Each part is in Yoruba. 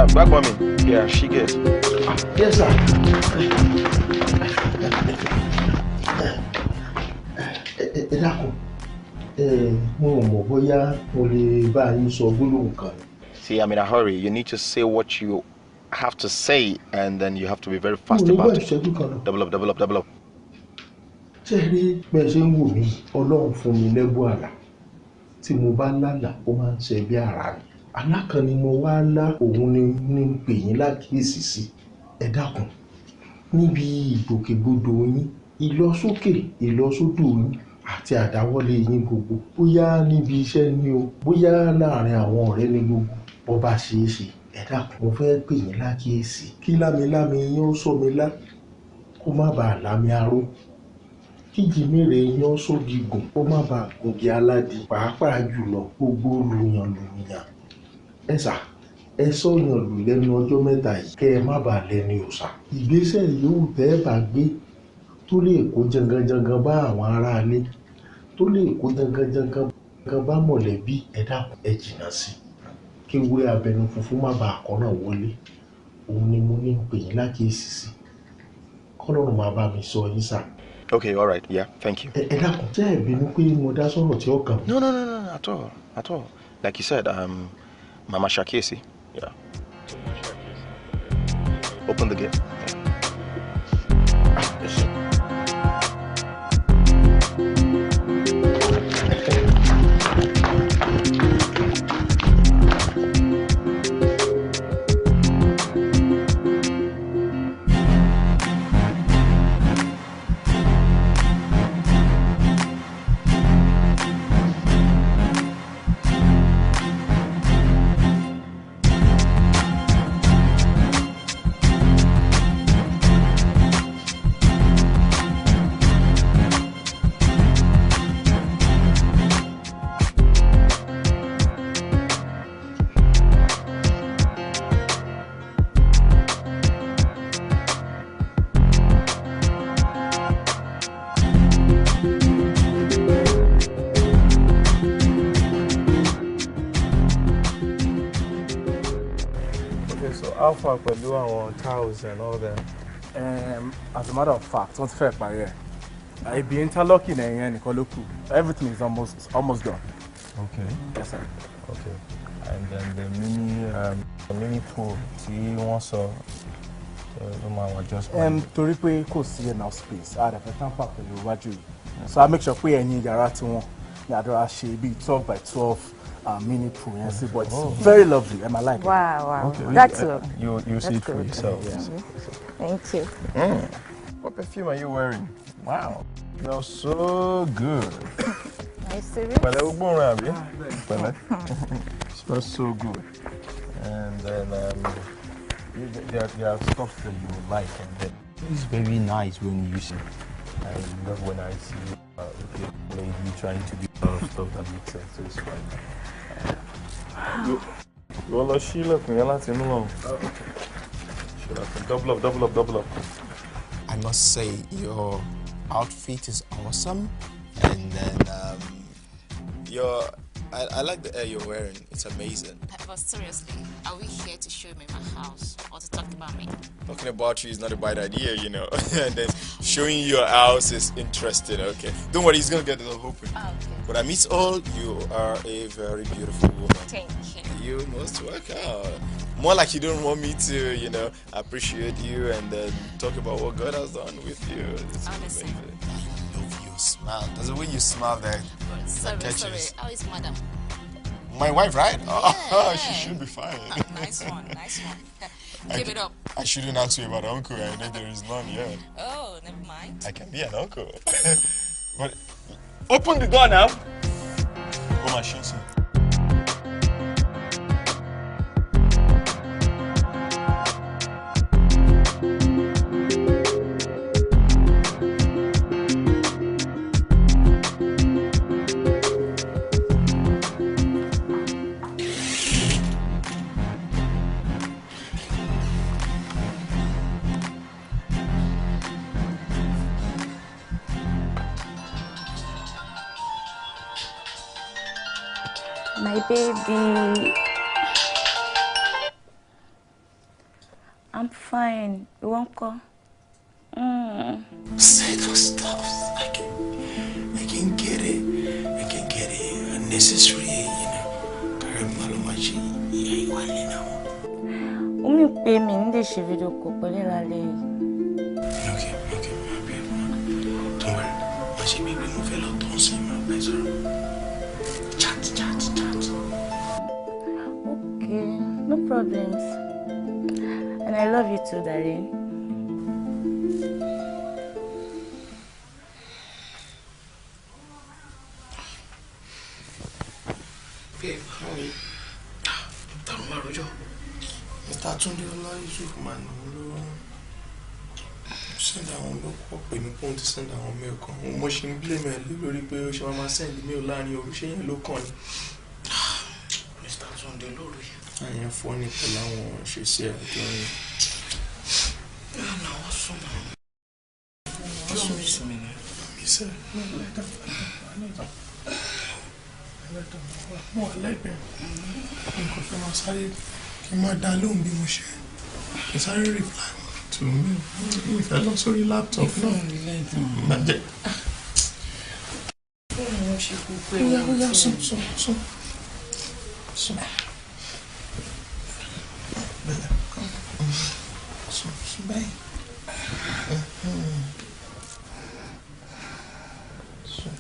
Yeah, back by me. Yeah, she gets. Yes, sir. Ẹ dákun, mo mọ̀ bóyá mo lè bá yín sọ gbólóhùn kan. See, I'm in a hurry. You need to say what you have to say, and then you have to be very fast about it. Double up, double up, double up. Ṣé rí bẹ́ẹ̀ ṣe ń wò mí, Ọlọ́run fún mi lẹ́bùn àlá. Tí mo bá lálàá, ó máa ń ṣe bí ara mi. Àlá kan ni mo wá lá, òun ni ní pè yín lákìyèsí sí. Ẹ dákun, níbi ìgbòkègbodò yín, ìlọsókè, ìlọsódò yín àti àdáwọ́lé yín gbogbo. Bóyá níbi iṣẹ́ ni o, bóyá láàrin àwọn ọ̀rẹ́ ni gbogbo. Bó bá ṣe é ṣe, ẹ dákun, mo fẹ́ pè yín lákìyèsí. Kí lámilámi yín ó sọ mi lá, kó má bàa lámi aró. Kí jìmírè yín ó sógi gùn, kó má bàa gùngi aládì. Pàápàá jùlọ gbogbo lùyàn lùyàn. Ẹ sà, ẹ sọ̀yàn lù lẹ́nu ọjọ́ mẹ́ta yìí, kẹ́ ẹ má bàa lẹ́ni òòṣà. Ìgbésẹ̀ yòówù tẹ́ ẹ bá gbé tó lè kó janganjangan bá àwọn aráalé, tó lè kó janganjangan bá mọ̀lẹ́bí, ẹ dákun, ẹ jìnnà sí i. Kéwé abẹnú funfun má bàa kọ́nà wọlé. Òun ni mo ní ń pè yín lákìyèsí sí. Kọ́lọ́run máa bá mi sọ yín sà. Okay, all right, yeah, thank you. Ẹ dákun, ṣé ẹ bínú pé mo dá sọ̀rọ̀ tí ó kàn mí? No, no, no, no, at all, at all. Like you said, Mama Shakesi, yeah. Open the gate. Yeah. Alpha pẹ̀lú àwọn tiles and all that. As a matter of fact, wọ́n ti fẹ́ parí ẹ̀. Ibi interlocking ẹ̀yẹn nìkan ló kù. Everything is almost done. Okay. Yes, sir. Okay. And then the mini pool tí wọ́n sọ ló máa wà just. Torí pé kò sí enough space, a dẹ̀ fẹ́ tamper pẹ̀lú iwájú yìí. So I make sure pé ẹ̀yìn yàrá tiwọn ní àdúrà ṣe bíi 12 by 12. Mini pool, yes, but it's very lovely. I like it. Wow, wow. Okay. That's good. You see it for yourself. Yeah. Thank you. What perfume are you wearing? Wow. Smells so good. Are you serious? Smells so good. And then there are stuff that you will like, and then it's very nice when you see. I love when I see okay, lady trying to do a lot of stuff that makes sense, so it's fine. You want to ṣílẹ̀kùn yẹn láti inú lọ? Double up, double up, double up. I must say your outfit is awesome, and then I like the hair you're wearing. It's amazing. But seriously, are we here to show me my house or to talk about me? Talking about you is not a bad idea, you know. And then showing you your house is interesting. Okay, don't worry, he's gonna get the door open. Oh, okay. But amidst all, you are a very beautiful woman. Thank you. You most welcome. More like you don't want me to, you know, appreciate you and then talk about what God has done with you. It's honestly. Amazing. I love your smile. There's a way you smile there. But sorry, that sorry. How is madam? My wife, right? Yeah, oh, she should be fine. Nice one, nice one. Keep it up. I shouldn't ask you about uncle. I know there is none yet. Oh, never mind. I can be an uncle. But open the door now. Oh, my shinsu. My baby. fine. Ìwọ ńkọ́? Say those stuffs. I can get it. I can get it. Unnecessary, you know. Karen Malomachi, ìyá ìwà ilé náà. Ó mì pé mi ní lè ṣe fídíò kò pẹ̀lú ìlàlẹ́ yìí. Okay, my babe. Don't worry. Má ṣe bíbí mo fẹ́ lọ tó ń sìn máa bẹ́ẹ̀ sọ̀rọ̀. Chat, chat, chat. Okay, no problems. And I love you too, darling. Babe, how are you? Tàrùn máa rojọ́. Mr. Túndé Ọlá Yusuf máa nà ó lọ́wọ́. Send àwọn ló kọ́ pè mí pé òun ti send àwọn mail kan. Mo ṣe ń blame ẹ̀ lé lórí pé ó ṣe máa send mail láàrin òru, ṣé yẹn ló kàn ní. Mr. Túndé lórí. Àyẹn fọ́ ní pẹ̀lú àwọn ṣèṣe ẹ̀ tó ń. Náà wọ́n sùn náà. Wọ́n miss mi ni. Miss ẹ̀ náà lẹ́tà lẹ́tà lẹ́tà mo wà lẹ́gbẹ̀ẹ́. Nǹkan fẹ́ máa sáré kí n máa dá lóhùn bí mo ṣe. Kí n sáré reply to me. Mi fẹ́ lọ sórí laptop náà. Má jẹ́. Fóònù wọn ṣe gbogbo ẹ̀. Ó yá sùn sùn sùn sùn. Bẹ́ẹ̀ sùn sùn báyìí. Sùn.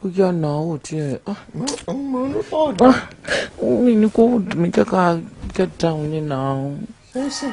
Ó yá náà, ó tiẹ̀. Mi ní kó mi jẹ́ ká get down ní náà. Ṣé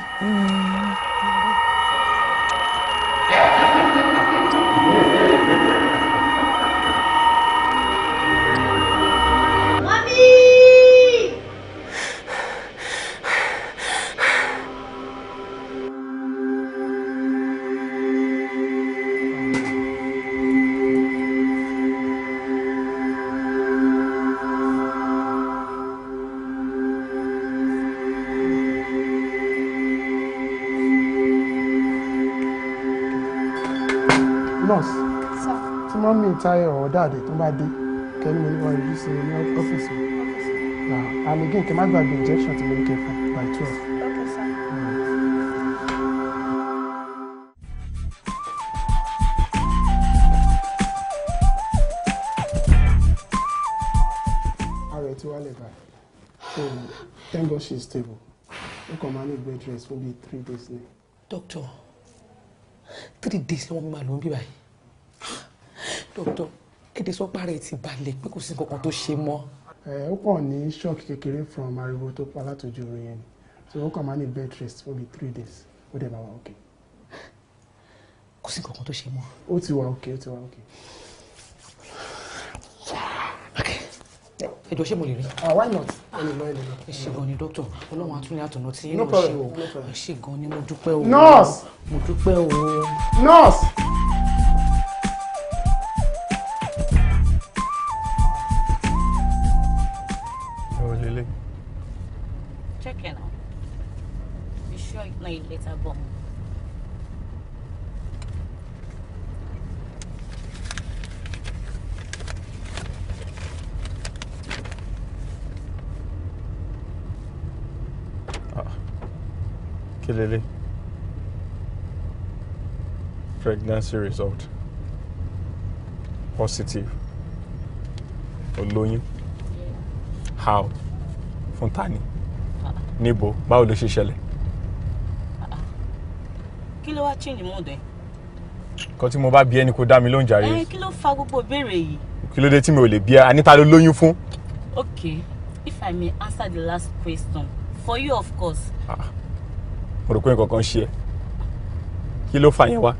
Nurse, tí mọ́mí Táyọ̀ ọ̀dàdé tó bá dé, kẹ́ni mo ní wọ́n yọjú sí mi ní ọ́fíìsì mi. And again, kẹ́ má gbàgbé injection tí mo ní kẹ́ fún by 12. Okay, sir. Ara ẹ̀ ti wálẹ̀ báyìí. So thank God she's stable. Ó kàn máa ní bed rest fún bíi 3 days ni. Doctor, 3 days lọ́wọ́ mi máa lò ń bí báyìí. Doctor, èdè sọ́pà rẹ̀ ti balẹ̀ pé kò sí nǹkan tó ṣe mọ́. Ó kàn ní shock kékeré from ariwo tó pa látọjú orin yẹn ni. So ó kàn máa ní bed rest fún bíi 3 days. Ó dẹ̀ máa wà okay. Kò sí nǹkan tó ṣe mọ́. Ó ti wà okay, ó ti wà okay. Ẹ jọ̀ọ́, ṣé mo lè rí? Ah, why not? Ẹ lè lọ, ẹ lè lọ. Ẹ ṣé gan ni doctor, Ọlọ́run àtúnyẹ àtọ̀nà tí No yín náà ṣe problem, o. no problem. Ẹ ṣé gan ni, mo dúpẹ́ o. Nurse! Mo dúpẹ́ o. Nurse! Oh, Lily. Check it now. Be sure it's not a letter bomb. Kí lélẹ̀? Pregnancy result. Positive. O lóyún. How? Fún ta ni? Níbo? Báwo ló ṣe ṣẹlẹ̀? Kí ló wá change mood ẹ? Nǹkan tí mo bá bí ẹni kò dá mi lóhùn jàre. Ẹ kí ló fa gbogbo ìbéèrè yìí? Kí ló dé tí mi ò lè bí ẹ? Àní ta ló lóyún fún? Okay, if I may answer the last question, for you of course. Mo rò pé nǹkan kan ṣe ẹ́. Kí ló fà yẹn wá?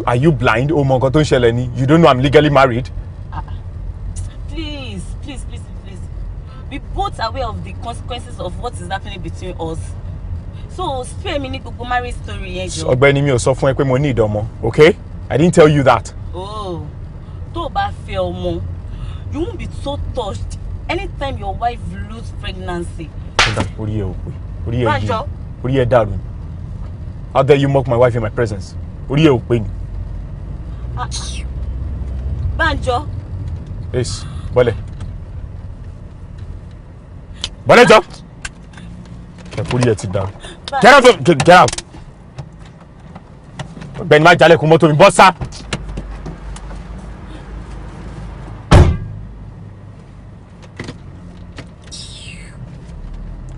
Are you blind? O mọ nǹkan tó ń ṣẹlẹ̀ ni. You don't know I'm legally married. Please, please, please, please. We both aware of the consequences of what is happening between us. So spare mi ní gbogbo marriage story yẹn jọ. Ọ̀gbẹ́ni, mi ò sọ fún ẹ pé mo ní ìdánmọ, okay? I didn't tell you that. Oh, tó o bá fẹ́ ọmọ, you won't be so touched anytime your wife lose pregnancy. Orí ẹ ò pé, orí ẹ yìí, Bánjọ. Orí ẹ dàrú ni. How dare you mock my wife in my presence? Orí ẹ ò pé ni. Ah, Bánjọ. Ace, bọ́lẹ̀. Bọ́lẹ̀ jọ. Orí ẹ ti dàrú. Get out! Get out! Ọ̀gbẹ́ni, má jalẹ̀kùn mọ́tò mi, bọ́ sá.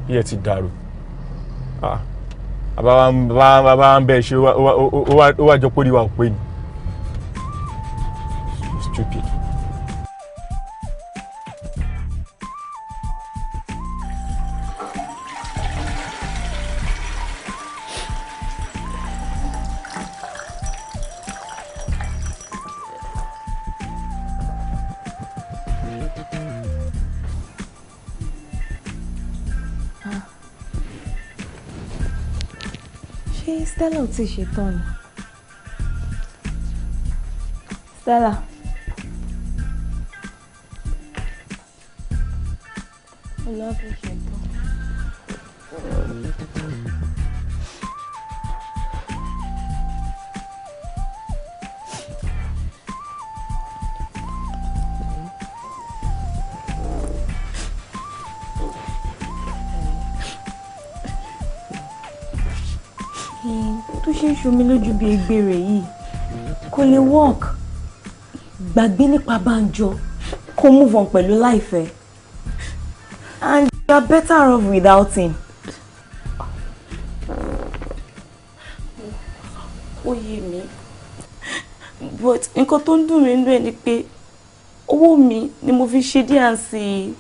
Orí ẹ ti dàrú. Ah, àbá ń bẹ ṣe ó wá jọ pé orí wa ò pé ni. Stupid. Ṣé Stella ò tíì ṣetán ni? Stella. Olóòtú ṣetán. Tó ṣe ń ṣomi lójú bí egbèrè yìí kò lè work. Gbàgbé nípa Bánjọ, kó move on pẹ̀lú láìfẹ́, and you are better off without him. Ó yé mi, but nǹkan tó ń dùn mí nínú ẹ̀ ni pé owó mi ni mo fi ṣe D&C.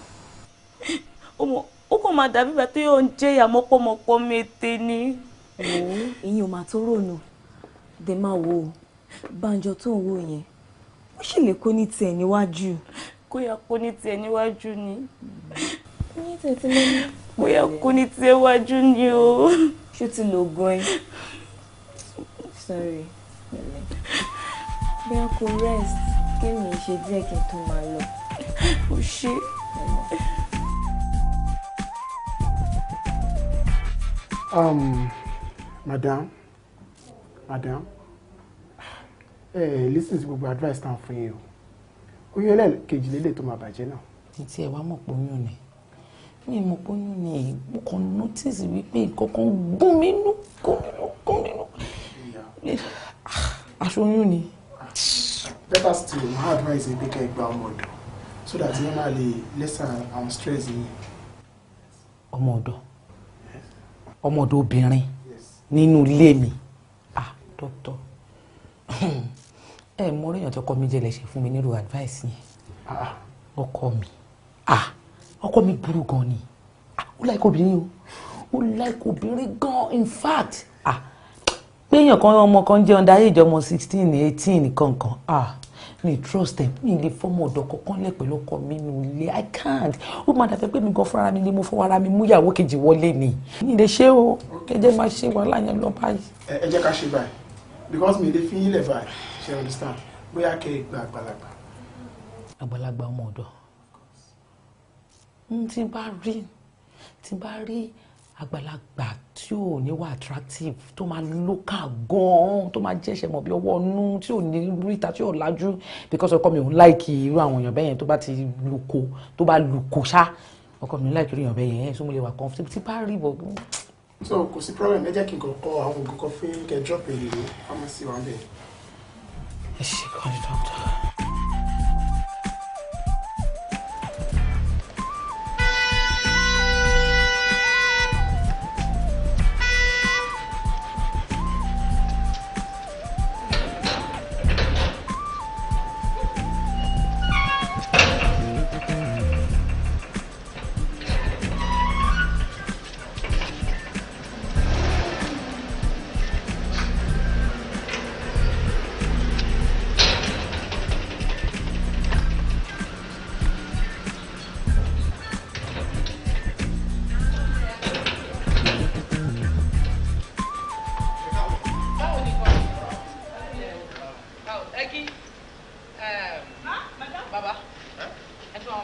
Ó kàn máa dàbí ìgbà tó yóò ń jẹ́ ìyá mọ́pọ́mọpọ́ mẹ́tẹ́ ni. Wò ó, ìyẹn ò máa tó rònú dé. Máa wò ó, Bánjọ tó ń wò yẹn, ó sì lè kó ní tiẹ̀ níwájú. Kó yà kó ní tiẹ̀ níwájú ni. Ní tẹ̀tí lẹ́nu. Kó yà kó ní tiẹ̀ níwájú ni o. Ṣó ti lo oògùn ẹ? Sorry, bẹ́ẹ̀ kò rest, kémi ṣe díẹ̀ kí n tó máa lọ. Ó ṣe. Madam, madam, listen sí gbogbo advice tá à ń fún yín o. Oyún ẹlẹ́ẹ̀kejì lélẹ̀ tó máa bàjẹ́ náà. Títí ẹ wá mọ̀ pé oyún ni, mi mọ̀ pé oyún ni. Mo kàn notice wípé nǹkan kan gún mi nú, gún mi nú, gún mi nú. Aṣọ oyún ni. Better still, my advice ni pé kẹ́ ẹ gba ọmọ ọ̀dọ̀ so that yẹn máa lè lessen àwọn stress yín. Ọmọ ọ̀dọ̀? Ọmọ ọ̀dọ̀ obìnrin nínú ilé mi? Ah, doctor, ẹ mọ orí èèyàn tó kọ mi jẹ lè ṣe fún mi nírú advice yẹn. Ọkọ mi, ah, ọkọ mi burú gan ni. Ah, ó like obìnrin o, ó like obìnrin gan. In fact, ah, pé èèyàn kan, ọmọ kan jẹ́ under age, ọmọ 16, 18 kankan, ah, mi trust them. Mi lè fọmọ ọ̀dọ̀ kankan lẹ̀ pẹ̀lú ọkọ mi nínú ilé. I can't. Ó máa dàbí pé mi gan fúnra mi ni mo fọwọ́ ara mi mú ìyàwó kejì wọlé ni. Mi lè ṣe o. Ẹ jẹ́ máa ṣe wàhálà yẹn lọ báyìí. Ẹ jẹ́ ká ṣe báyìí, because mi lè fi yín lẹ̀ báyìí, ṣe understand? Bóyá kẹ́ ẹ gba àgbàlagbà. Àgbàlagbà ọmọ ọ̀dọ̀? Tí bá rí àgbàlagbà tí ò ní wà attractive, tó máa local gan-an, tó máa jẹ́sẹ̀ mọ̀ bí ọwọ́ ọnú, tí ò ní ríta, tí ò lajú, because ọkọ mi ò ń like irú àwọn èèyàn bẹ́yẹn. Tó bá ti luko, tó bá luko ṣá, ọkọ mi ò ń like irú èèyàn bẹ́yẹn. Ẹ̀ sọ mo lè wà comfortable tí bá rí bọ̀. So kò sí problem. Ẹ jẹ́ kí n kàn kọ àwọn oògùn kan fún kẹ́ drop èrè ní pharmacy wa bẹ́ẹ̀. Ẹ ṣe kàn ní, doctor.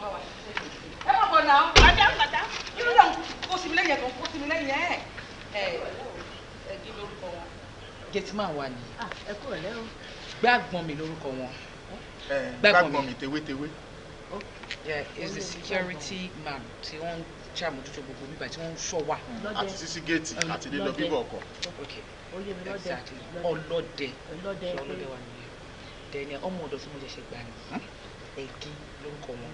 máa bá wa ṣiṣẹ́. Ẹ má bọ̀ náà, madam madam, kí ló dé kó sí mi lẹ́yìn ẹ̀ kó sí mi lẹ́yìn ẹ̀. Ẹ ẹ kí lórúkọ wọn? Gateman wa ni. Ẹ kúrò lẹ́ o. Gbàgbọ́n mi lórúkọ wọn. Gbàgbọ́n mi tewétewé. Yeah, is the security man tí wọ́n ń ṣàmójútó gbogbo bíbá tí wọ́n ń ṣọ́ wa. Àti sísí géètì àti lílọ bíbọ̀ ọkọ̀. Okay, exactly. Ọlọ́dẹ. Ọlọ́dẹ wa nìyẹn. Dẹ̀ni ọmọ ọ̀dọ̀ tí mo ṣẹ̀ṣẹ̀ gbà ní. Ẹ̀gí lórúkọ wọn.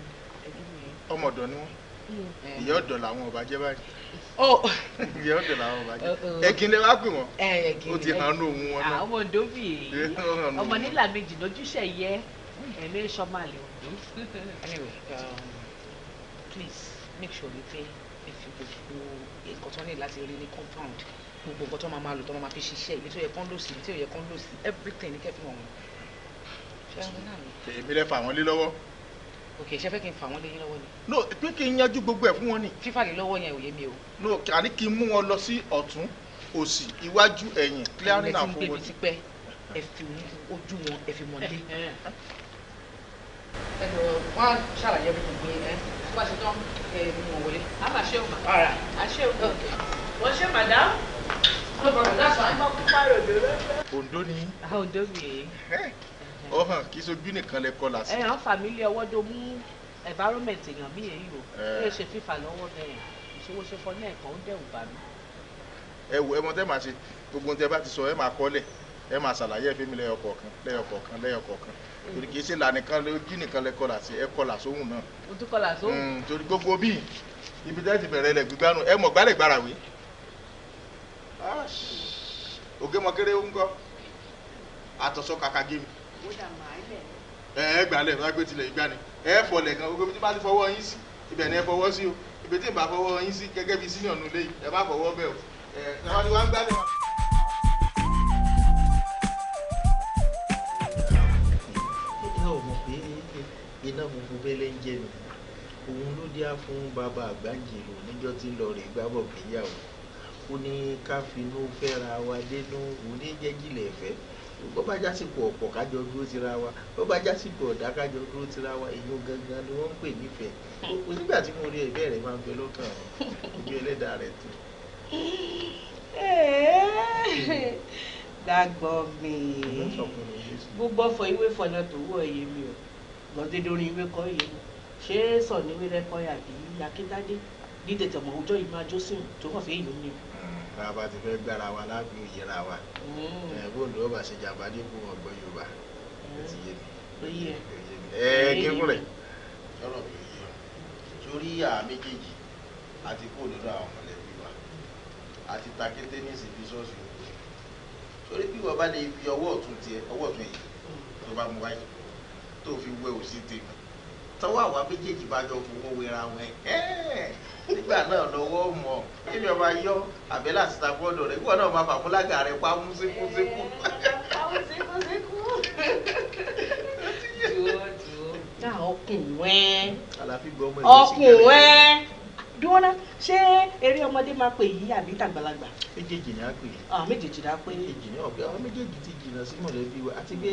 Ọmọ ọ̀dọ̀ ni wọ́n. Ìyá ọ̀dọ̀ làwọn ọba jẹ́ báyìí. Ìyá ọ̀dọ̀ làwọn ọba jẹ́. Ẹ̀gín lè wá pè wọ́n. Ó ti hàn ní òun wọn náà. Àwọn Oǹdó bì í. Ọmọ nílà méjì lójúṣe yẹ. Ẹ̀mí sọ́mà lè Oǹdó. Anyway, please make sure wípé ẹ fi gbogbo nǹkan tó ní láti rí ní compound, gbogbo nǹkan tó máa máa lò tó máa fi ṣiṣẹ́, ibi tó yẹ kán lò sí, ibi tó yẹ kán lò sí, everything ní kẹ́fì wọ̀n. Èmi lẹ fà wọ́n lé lọ́wọ́. Ok, ṣé fẹ́ kí n fà wọ́n lé yín lọ́wọ́ ni. No, pé kí n yanjú gbogbo ẹ̀ fún wọn ni. Fífà lé lọ́wọ́ yẹn ò yé mi o. No, àní kí n mú wọn lọ sí ọ̀tún, òsì, iwájú, ẹ̀yìn, clearing and forwarding. Ẹ ti ń gbé mi tipẹ́, ẹ fi ojú wọn, ẹ fi mọ̀ lé. Ẹ lọ, wọ́n á ṣàlàyé everything fún yín, ẹ tó bá ṣe tán, ẹ mú wọn wọlé. A máa ṣe o mà. All right. A ṣe o. Wọ́n ṣe madam. No problem, that's fine. Oǹdó ni. Oǹdó mi. Ó hàn kí sojú nìkan lè kọlà sí. Ẹ hàn fàmílì ọwọ́ tó mú environment èèyàn mí èyí o. Ó ṣe fífà lọ́wọ́ bẹ́ẹ̀ ìṣòwò ṣe fọ náà kan ó dẹ̀wù bà mí. Ẹ wo ẹ mọ tẹ́ máa ṣe gbogbo ohun tẹ́ bá ti sọ ẹ máa kọ́lẹ̀ ẹ máa ṣàlàyé ẹ fún mi lẹ́yọ kọ̀ọ̀kan lẹ́yọ kọ̀ọ̀kan lẹ́yọ kọ̀ọ̀kan torí kì í ṣe là nìkan ojú nìkan lẹ kọlà sí ẹ kọlà sóhùn náà. Ojú kọlà sóhùn. Torí gbogbo bíi ibi tẹ́ ti bẹ̀rẹ̀ ilẹ̀ gbígbánu ẹ mọ̀ gbálẹ̀ gbárawé. Ògémọkéré ń kọ́ àtọ̀sọ kàkà gé mi. Ẹ gbàlẹ̀ bá gbé tilẹ̀ ìgbà ni ẹ fọlẹ̀ kan gbogbo tí bá ti fọwọ́ yín sí ibẹ̀ ni ẹ fọwọ́ sí o ibi tí ì bá fọwọ́ yín sí gẹ́gẹ́ bí senior nulẹ̀ yìí ẹ má fọwọ́ bẹ́ẹ̀ o ẹ ẹ wá ń gbálẹ̀. Ẹ ò mọ̀ pé iná funfun bẹ́lẹ̀ ń jẹ mi òun ló dé á fún bàbá àgbájìrò níjọ́ tí ń lọ rè gbábọ̀ gbéyàwó ó ní ká finú fẹ́ra wa dénú òun ní jẹ́jìlẹ̀ ẹ̀fẹ́ bó bá jásìkò ọ̀pọ̀ kájọ dúró tira wa bó bá jásìkò ọ̀dá kájọ dúró tira wa èyí gangan ni wọ́n ń pè nífẹ̀ẹ́ nígbà tí mo rí ẹ̀bẹ̀ rẹ̀ máa ń bẹ lọ́kàn ojú ẹlẹ́dàá rẹ̀ tó. Gbàgbọ́ mi gbogbo ọ̀fọ̀ ìwé fọ̀nà tó wọ̀ ẹ̀yẹ mi o gbọ́dọ̀ orin ìwé kọ́ ẹ̀yẹ mi ṣé sọ̀ni ìwé rẹ kọ́ àbí Akíntádé ní tètè mọ̀ ọjọ́ yìí máa jó sí tó kàn fẹ́ ìlú ni. Bá a bá ti fẹ́ gbára wa láàbí òyìnbá wa bóńdó ọba ṣe jàmbá dípò ọgbọ́n Yorùbá ẹ ti yé mi. Ẹ gégùn rẹ̀ sọ̀rọ̀ mi ò yé o sórí àá méjèèjì àti kó nínú àwọn mọ̀lẹ́bí wa àti takété ní ìsìnkú ṣọ́ọ̀ṣì òkú sórí bí wọ́n bá lè fi ọwọ́ ọ̀tún tiẹ̀ ọwọ́ ọ̀tún èyí tó bá mú wáyé tó fi wẹ òsì tèmi tọwọ́ àwa méjèèjì bá jọ fowó wéra wọn ẹ nígbà náà lọ́wọ́ mọ̀ èmi ọba yọ àbẹ́là síta gbọ́dọ̀ rẹ̀ ìwọ náà máa fà fún lága rẹ̀ pa mú síkú síkú. Ọkùnrin ọkùnrin dúró ṣé eré ọmọdé máa pè yí àbí tàgbàlagbà. Méjèèjì ni a pè é. Méjèèjì ni a pè é. Méjèèjì ni ọ̀pẹ àwọn méjèèjì ti jìnnà sí mọ̀lẹ́bí wa àti pé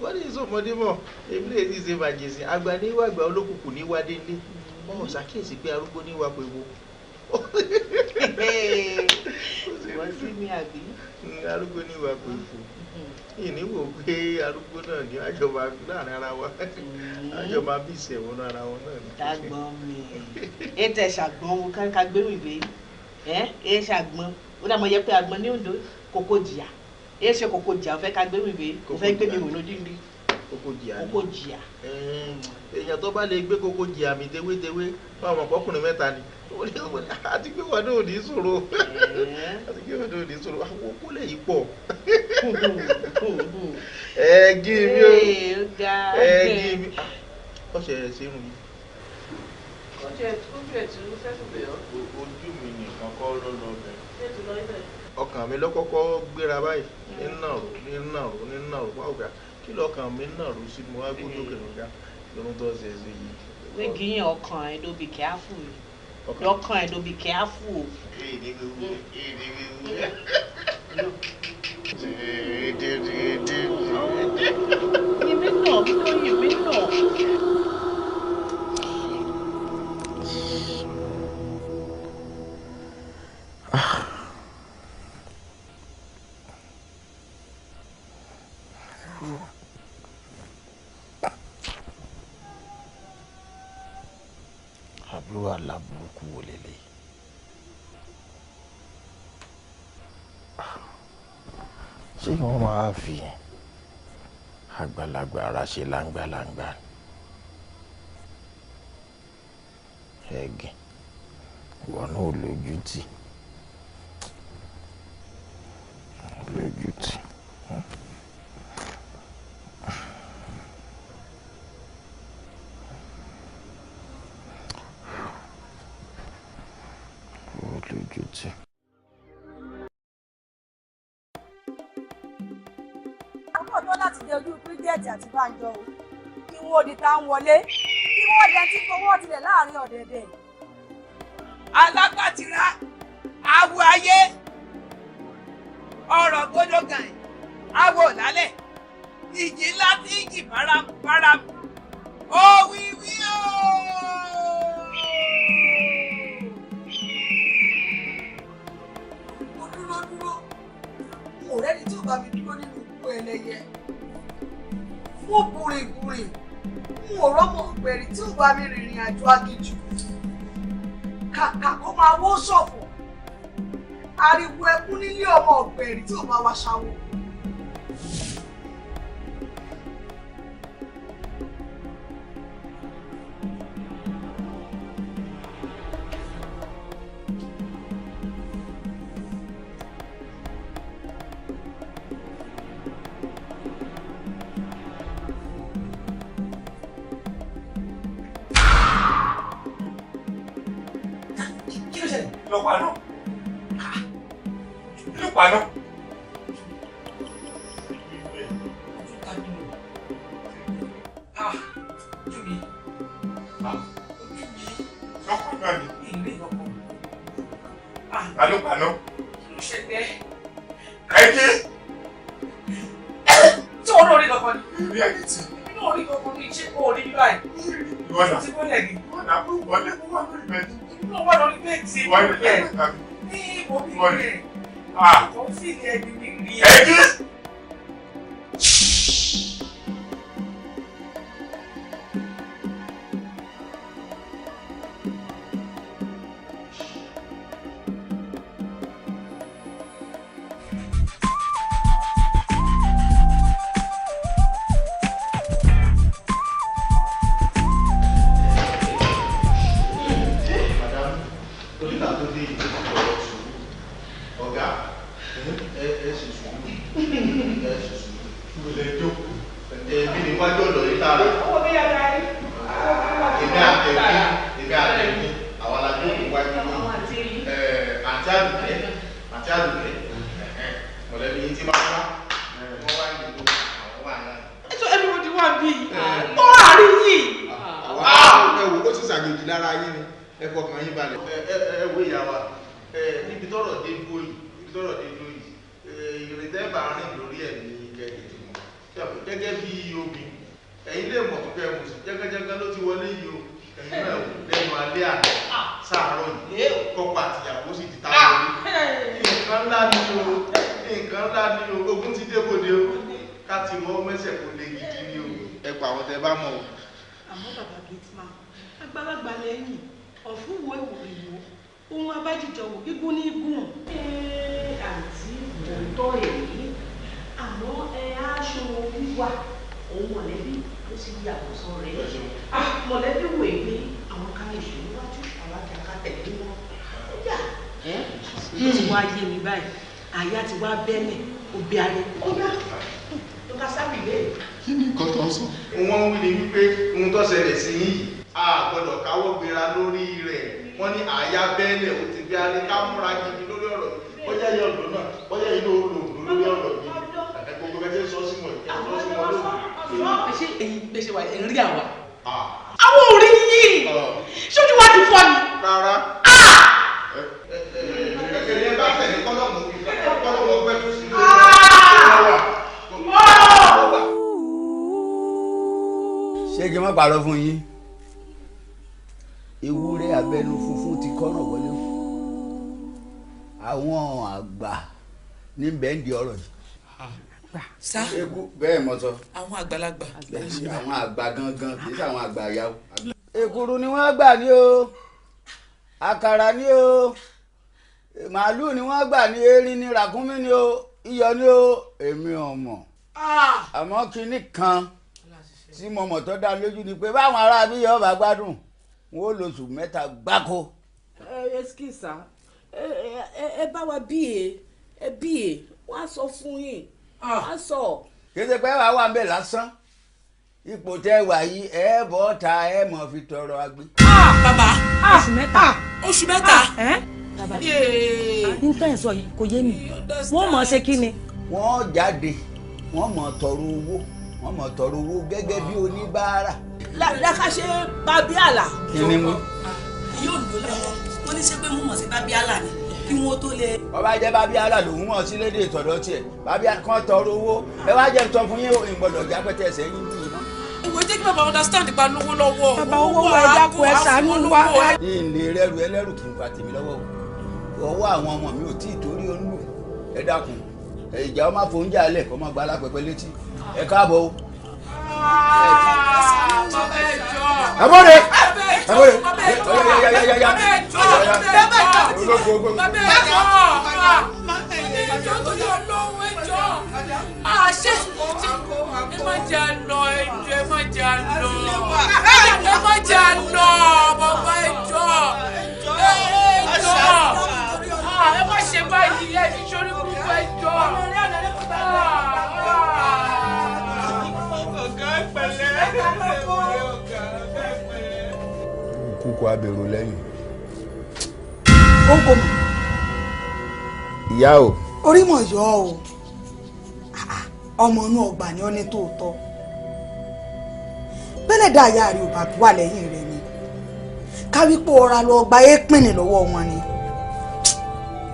wọ́n ní sọmọdé mọ̀ èmi lè ti ṣe bàjẹ́ sí àgbà ní wàgbà olókùnkùn ní wádé ńlé wọn ò ṣàkíyèsí pé arúgbó ní wàpò ewo. Wọ́n sí mi àbí. Arúgbó ní wàpò ewo ìní wò pé arúgbó náà ní àjọba láàrin ara wa àjọba bí ìṣẹ̀wọ̀n ara wọn náà ní. Dàgbọ́n mi ètò ẹ̀ṣàgbọ́n wo ká gbérù ìwé ẹ̀ ẹ̀ ṣàgbọ́n ó dàmọ́ yẹ pé àgbọn ní Oǹdó kòkó jìyà ẹ̀ ṣe kòkó jìyà ó fẹ́ ká gbérù ìwé ó fẹ́ gbé mi wò lójú rí. Kókó jìyà ni kókó jìyà. Èèyàn tó bá lè gbé kókó jìyà mi tewétewé wọn mọ̀ pọ́kùnrin mẹ́ta ni àti pé wọn náà ò ní sọ̀rọ̀ àti pé wọn náà ò ní sọ̀rọ̀ àwọn okó lè yí pọ̀. Ẹ gí mi o ẹ gí mi ọ̀sẹ̀ ẹ̀ ṣe irun yìí. Ojú mi nìkan kọ́ ló lọ bẹ̀. Ọkàn mi ló kọ́kọ́ gbéra báyìí ní nàró ní nàró ní nàró báwo gbà kí lọ́kàn mi nàró sí mo wá gbójú òkè lọ́gá lọ́run tó ṣe ṣe yìí. Wégi yẹn ọkàn ẹ ló be careful lọ́kàn ẹ ló be careful o. Yìmí náà kí ló yìmí náà. Àbúrò aláburúkú wo lélẹ̀? Ṣé wọ́n máa fi àgbàlagbà ara ṣe láńgbàláńgbà ni? Ẹ̀gìn, ìwọ náà ò lójú tì. Lójú tì. Lójú tì. Àwọn ọ̀dọ́ láti dé ojú Bridget àti Bánjọ o, kí wọ́n di ta ń wọlé, kí wọ́n dẹ tí fowó tilẹ̀ láàrin ọ̀dẹ̀dẹ̀. Alágbàtìrá, awo ayé, ọ̀rọ̀ gbọ́dọ̀ gàn, awo lálẹ́, ìjì ńlá tí ìjì báramú, ó wíwí ooo. Mo dúró dúró, mo rẹ́ni tí ò bá mi dúró nínú ikú ẹlẹ́yẹ. Mo bùrìbùrì, mo rọ́mọ ọ̀gbẹ̀rì tí ò bá mi rìnrìn àjò aginjù. Kàkà kó máa wó ṣọ̀fọ̀, ariwo ẹkún nílé ọmọ ọ̀gbẹ̀rì tí ò bá wa ṣàwọ̀. Ṣé kí n má parọ́ fún yín, ewúrẹ́ abẹnú funfun ti kọ́ràn wọlé o. Àwọn àgbà ní bẹ́ńdì ọ̀rọ̀ yìí. Sá. Bẹ́ẹ̀ mọ sọ. Àwọn àgbàlagbà. Àwọn àgbà gangan kì í ṣe àwọn àgbà yàwó. Èkuru ni wọ́n gbà ní o. Àkàrà ni o, màálù ni wọ́n gbà ní, erin ni, ràkúnmí ni o, iyọ̀ ni o, èmi ò mọ̀. Àmọ́ kinní kan tí mo mọ̀ tó dá lójú ni pé báwọn ará bí yọ̀ bá gbádùn, wọn ó lóṣù 3 gbáko. Ẹ ẹ ẹ bá wa bí ẹ bí ẹ wọ́n á sọ fún yín, á sọ. Kéde pé wàá wà ń bẹ̀ lásán, ipò tẹ́ wà yìí ẹ bọ́ ta ẹ mọ̀ fi tọrọ agbé. Bàbá, oṣù 3. Oṣù 3. Bàbá, n tẹ́ ẹ̀ sọ yìí kò yé mi, wọ́n mọ̀ ṣe kí ni. Wọ́n jáde, wọ́n mọ̀ tọrọ owó, wọ́n mọ̀ tọrọ owó gẹ́gẹ́ bí oníbàárà. Lákàṣe bábíàlà. Kí ni mo. Yóò lò lọ́wọ́, wọ́n ní ṣé pé mo mọ̀ sí bábíàlà ni kí wọ́n tó lè. Ọba jẹ́ bábíàlà lòun mọ̀ sí lédè ìtọ̀dọ̀ tiẹ̀, bábíà kan tọrọ owó, ẹ wá jẹ́ sọ fún yín ìgbọ̀dọ̀ jápẹ́tẹ̀ ẹsẹ̀ yín bí iná. Ìwé jẹ́ kí bàbá understand pa lówó lọ́wọ́. Bàbá, owó wa, ẹ dákun, ẹ ṣàánú wa. Ní ilé rẹ́rù ẹlẹ́rù kì í fa tèmi lọ́wọ́ o, ọwọ́ àwọn ọmọ mi ò tí ì torí olú, ẹ dákun, ìjà ọmọ fòúnjà alẹ̀ kọ́ máa gba alápẹ̀pẹ̀ létí, ẹ káàbọ̀ o. Ẹ bọ́dẹ, ẹ bọ́dẹ, yáyáyáyá. Ẹ má jẹ́ àlọ́, ẹjọ́, ẹ má jẹ́ àlọ́, ẹ má jẹ́ àlọ́, bàbá, ẹjọ́, ẹjọ́, ẹ má ṣe báyìí, ẹ ti ṣorí burúkú, ẹjọ́. Kúkú abèrò lẹ́yìn. Ó kò mọ̀. Ìyá o. Orí mọ̀ yọ o, ọmọ inú ọgbà ni ó ní tòótọ́, bẹ́lẹ̀ dá ìyá rẹ̀ ò bá wà lẹ́yìn rẹ̀ ni ká wípé ọ̀ra lọ gba éèpìnì lọ́wọ́ wọn ni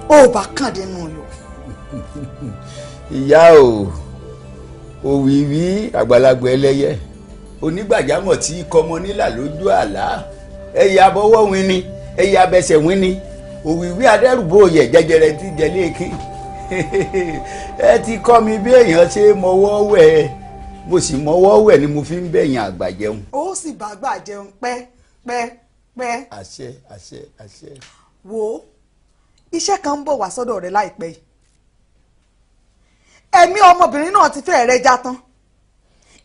ó bá kàn dénú yọ. Ìyá o, òwìwí àgbàlagbà ẹlẹ́yẹ onígbàjámọ̀ tí kọmọ nílà lójú àlá, ẹyẹ abọ́wọ́ win ni, ẹyẹ abẹsẹ̀ win ni, òwìwí adẹ́rùbóyè jẹjẹrẹ tí jẹ léèkì. Ẹ ti kọ́ mi bí èèyàn ṣe mọwọ́ wẹ̀, mo sì mọwọ́ wẹ̀ ni mo fi ń bẹ̀yìn àgbà jẹun. Ó sì bá àgbà jẹun pẹ́ pẹ́ pẹ́. Àṣẹ, àṣẹ, àṣẹ. Wo, iṣẹ́ kan ń bọ̀ wá sọ́dọ̀ rẹ láìpẹ́ yìí. Ẹ̀mí ọmọbìnrin náà ti fẹ́ rẹ já tán.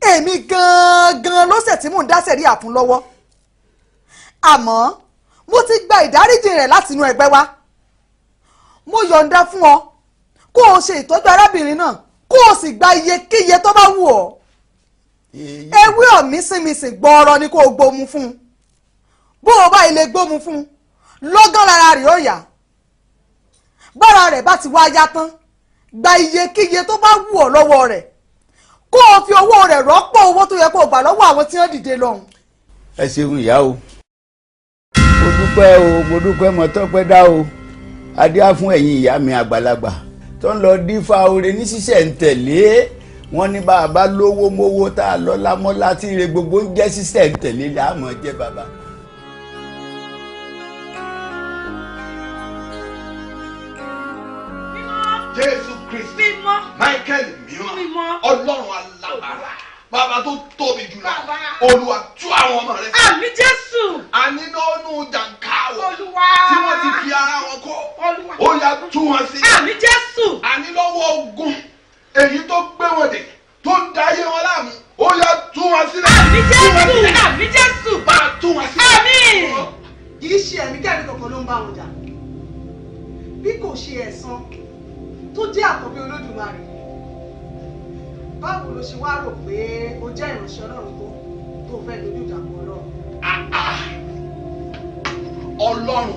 Èmi gangan lọ́sẹ̀ tí mò ń dáṣẹ̀ rí àfún lọ́wọ́, àmọ́ mo ti gba ìdáríjì rẹ̀ láti inú ẹgbẹ́ wa. Mo yọ̀ǹda fún ọ kó o ṣe ìtọ́jú arábìnrin náà, kó o sì gba iyekíye tó bá wù ọ́. Ewé ọ̀mísìnmísìn gbọ́ọ̀rọ̀ ni kó o gbómu fún un. Bó o bá ilé gbómu fún un, lọ́gán lára rẹ̀ ó yá. Bára rẹ̀ bá ti wá yá tán, gba iyekíye tó bá wù ọ́ lọ́wọ́ rẹ̀, kó o fi owó rẹ̀ rọ́pò owó tó yẹ kó o gbà lọ́wọ́ àwọn tí wọ́n dìde lọ́hùn. Ẹ ṣeun ìyá o, mo dúpẹ́ o, mo dúpẹ́, mo tọ́pẹ́ dá o. Adé á fún ẹ̀yin ìyá mi àgbàlagbà tó ń lọ dífá oore ní ṣíṣẹ̀ ń tẹ̀lé. Wọ́n ní bá a bá lówó mówó tá a lọ́lá mọ́lá tí ire gbogbo ń jẹ́ ṣíṣẹ̀ ń tẹ̀lé láàmú jẹ́ bàbá. Jésù Kristi, Michael mímọ́, Ọlọ́run alágbára, bàbá tó tóbi jùlọ, Olúwa tú àwọn ọmọ rẹ sí. Àmín Jésù. Àní nínú jàǹkáwọ̀ Olúwa tí wọ́n ti fi ara wọn kó, ó yá tú wọn sí. Àmín Jésù. Àní lọ́wọ́ ogun èyí tó gbé wọn dè tó ń da ayé wọn láàmú, ó yá tú wọn sílẹ̀. Àmín Jésù. Àmín Jésù. Bá a tú wọn sílẹ̀. Àmín. Kì í ṣe ẹ̀mí kẹ́rin kankan ló ń bá wọn jà, bí kò ṣe ẹ̀san tó jẹ́ àkọ́bí Olódùmarè. Báwo ló ṣe wá rò pé o jẹ́ ìránṣẹ́ Ọlọ́run tó fẹ́ dojú ìjà kọ Ọlọ́run? Ọlọ́run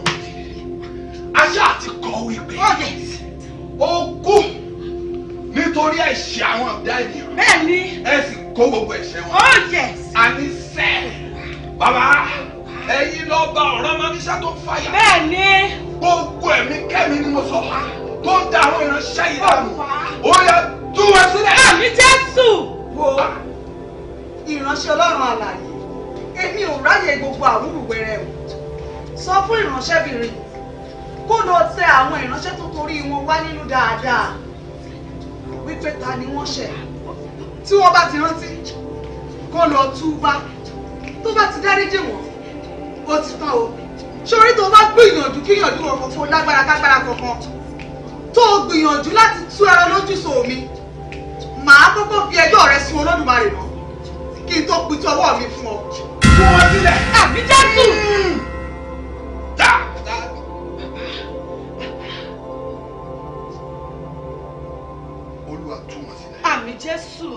aṣá àti kọ wípé ó kú nítorí ẹ̀ṣẹ̀ àwọn ọ̀dá ènìyàn. Bẹ́ẹ̀ni. Ẹ sì kó gbogbo ẹ̀ṣẹ̀ wọn. Oh yes. Àní sẹ́, bàbá, ẹ̀yin lọ́ba ọ̀rọ̀ máa ń ṣe tó fàyà. Bẹ́ẹ̀ni. Gbogbo ẹ̀mí kẹ́mi ni mo sọ tó ń da àwọn ìránṣẹ́ yìí láàmú, ó yá tú wọn sílẹ̀. Àmín Jésù. Wo, ìránṣẹ́ Ọlọ́run alààyè, èmi ò ráyè gbogbo àwúrúwẹrẹ o. Sọ fún ìránṣẹ́bìnrin kó lọ tẹ àwọn ìránṣẹ́ tó torí wọn wá nínú dáadáa wípé ta ni wọ́n ṣẹ̀. Tí wọ́n bá ti rántí, kó lọ túbá. Tó bá ti dáríjì wọ́n, ó ti tán o. Sórí tó bá gbìyànjú. gbìyànjú kíyànjú kankan kó lágbára kágbára kankan tó o gbìyànjú láti tú ẹran lójú sọ mi, màá kọ́kọ́ fi ẹjọ́ rẹ sun Olódùmarè náà kí n tó pitú ọwọ́ mi fún ọ. Tú wọn sílẹ̀. Àmì Jésù. Olúwa tú wọn sílẹ̀. Àmì Jésù.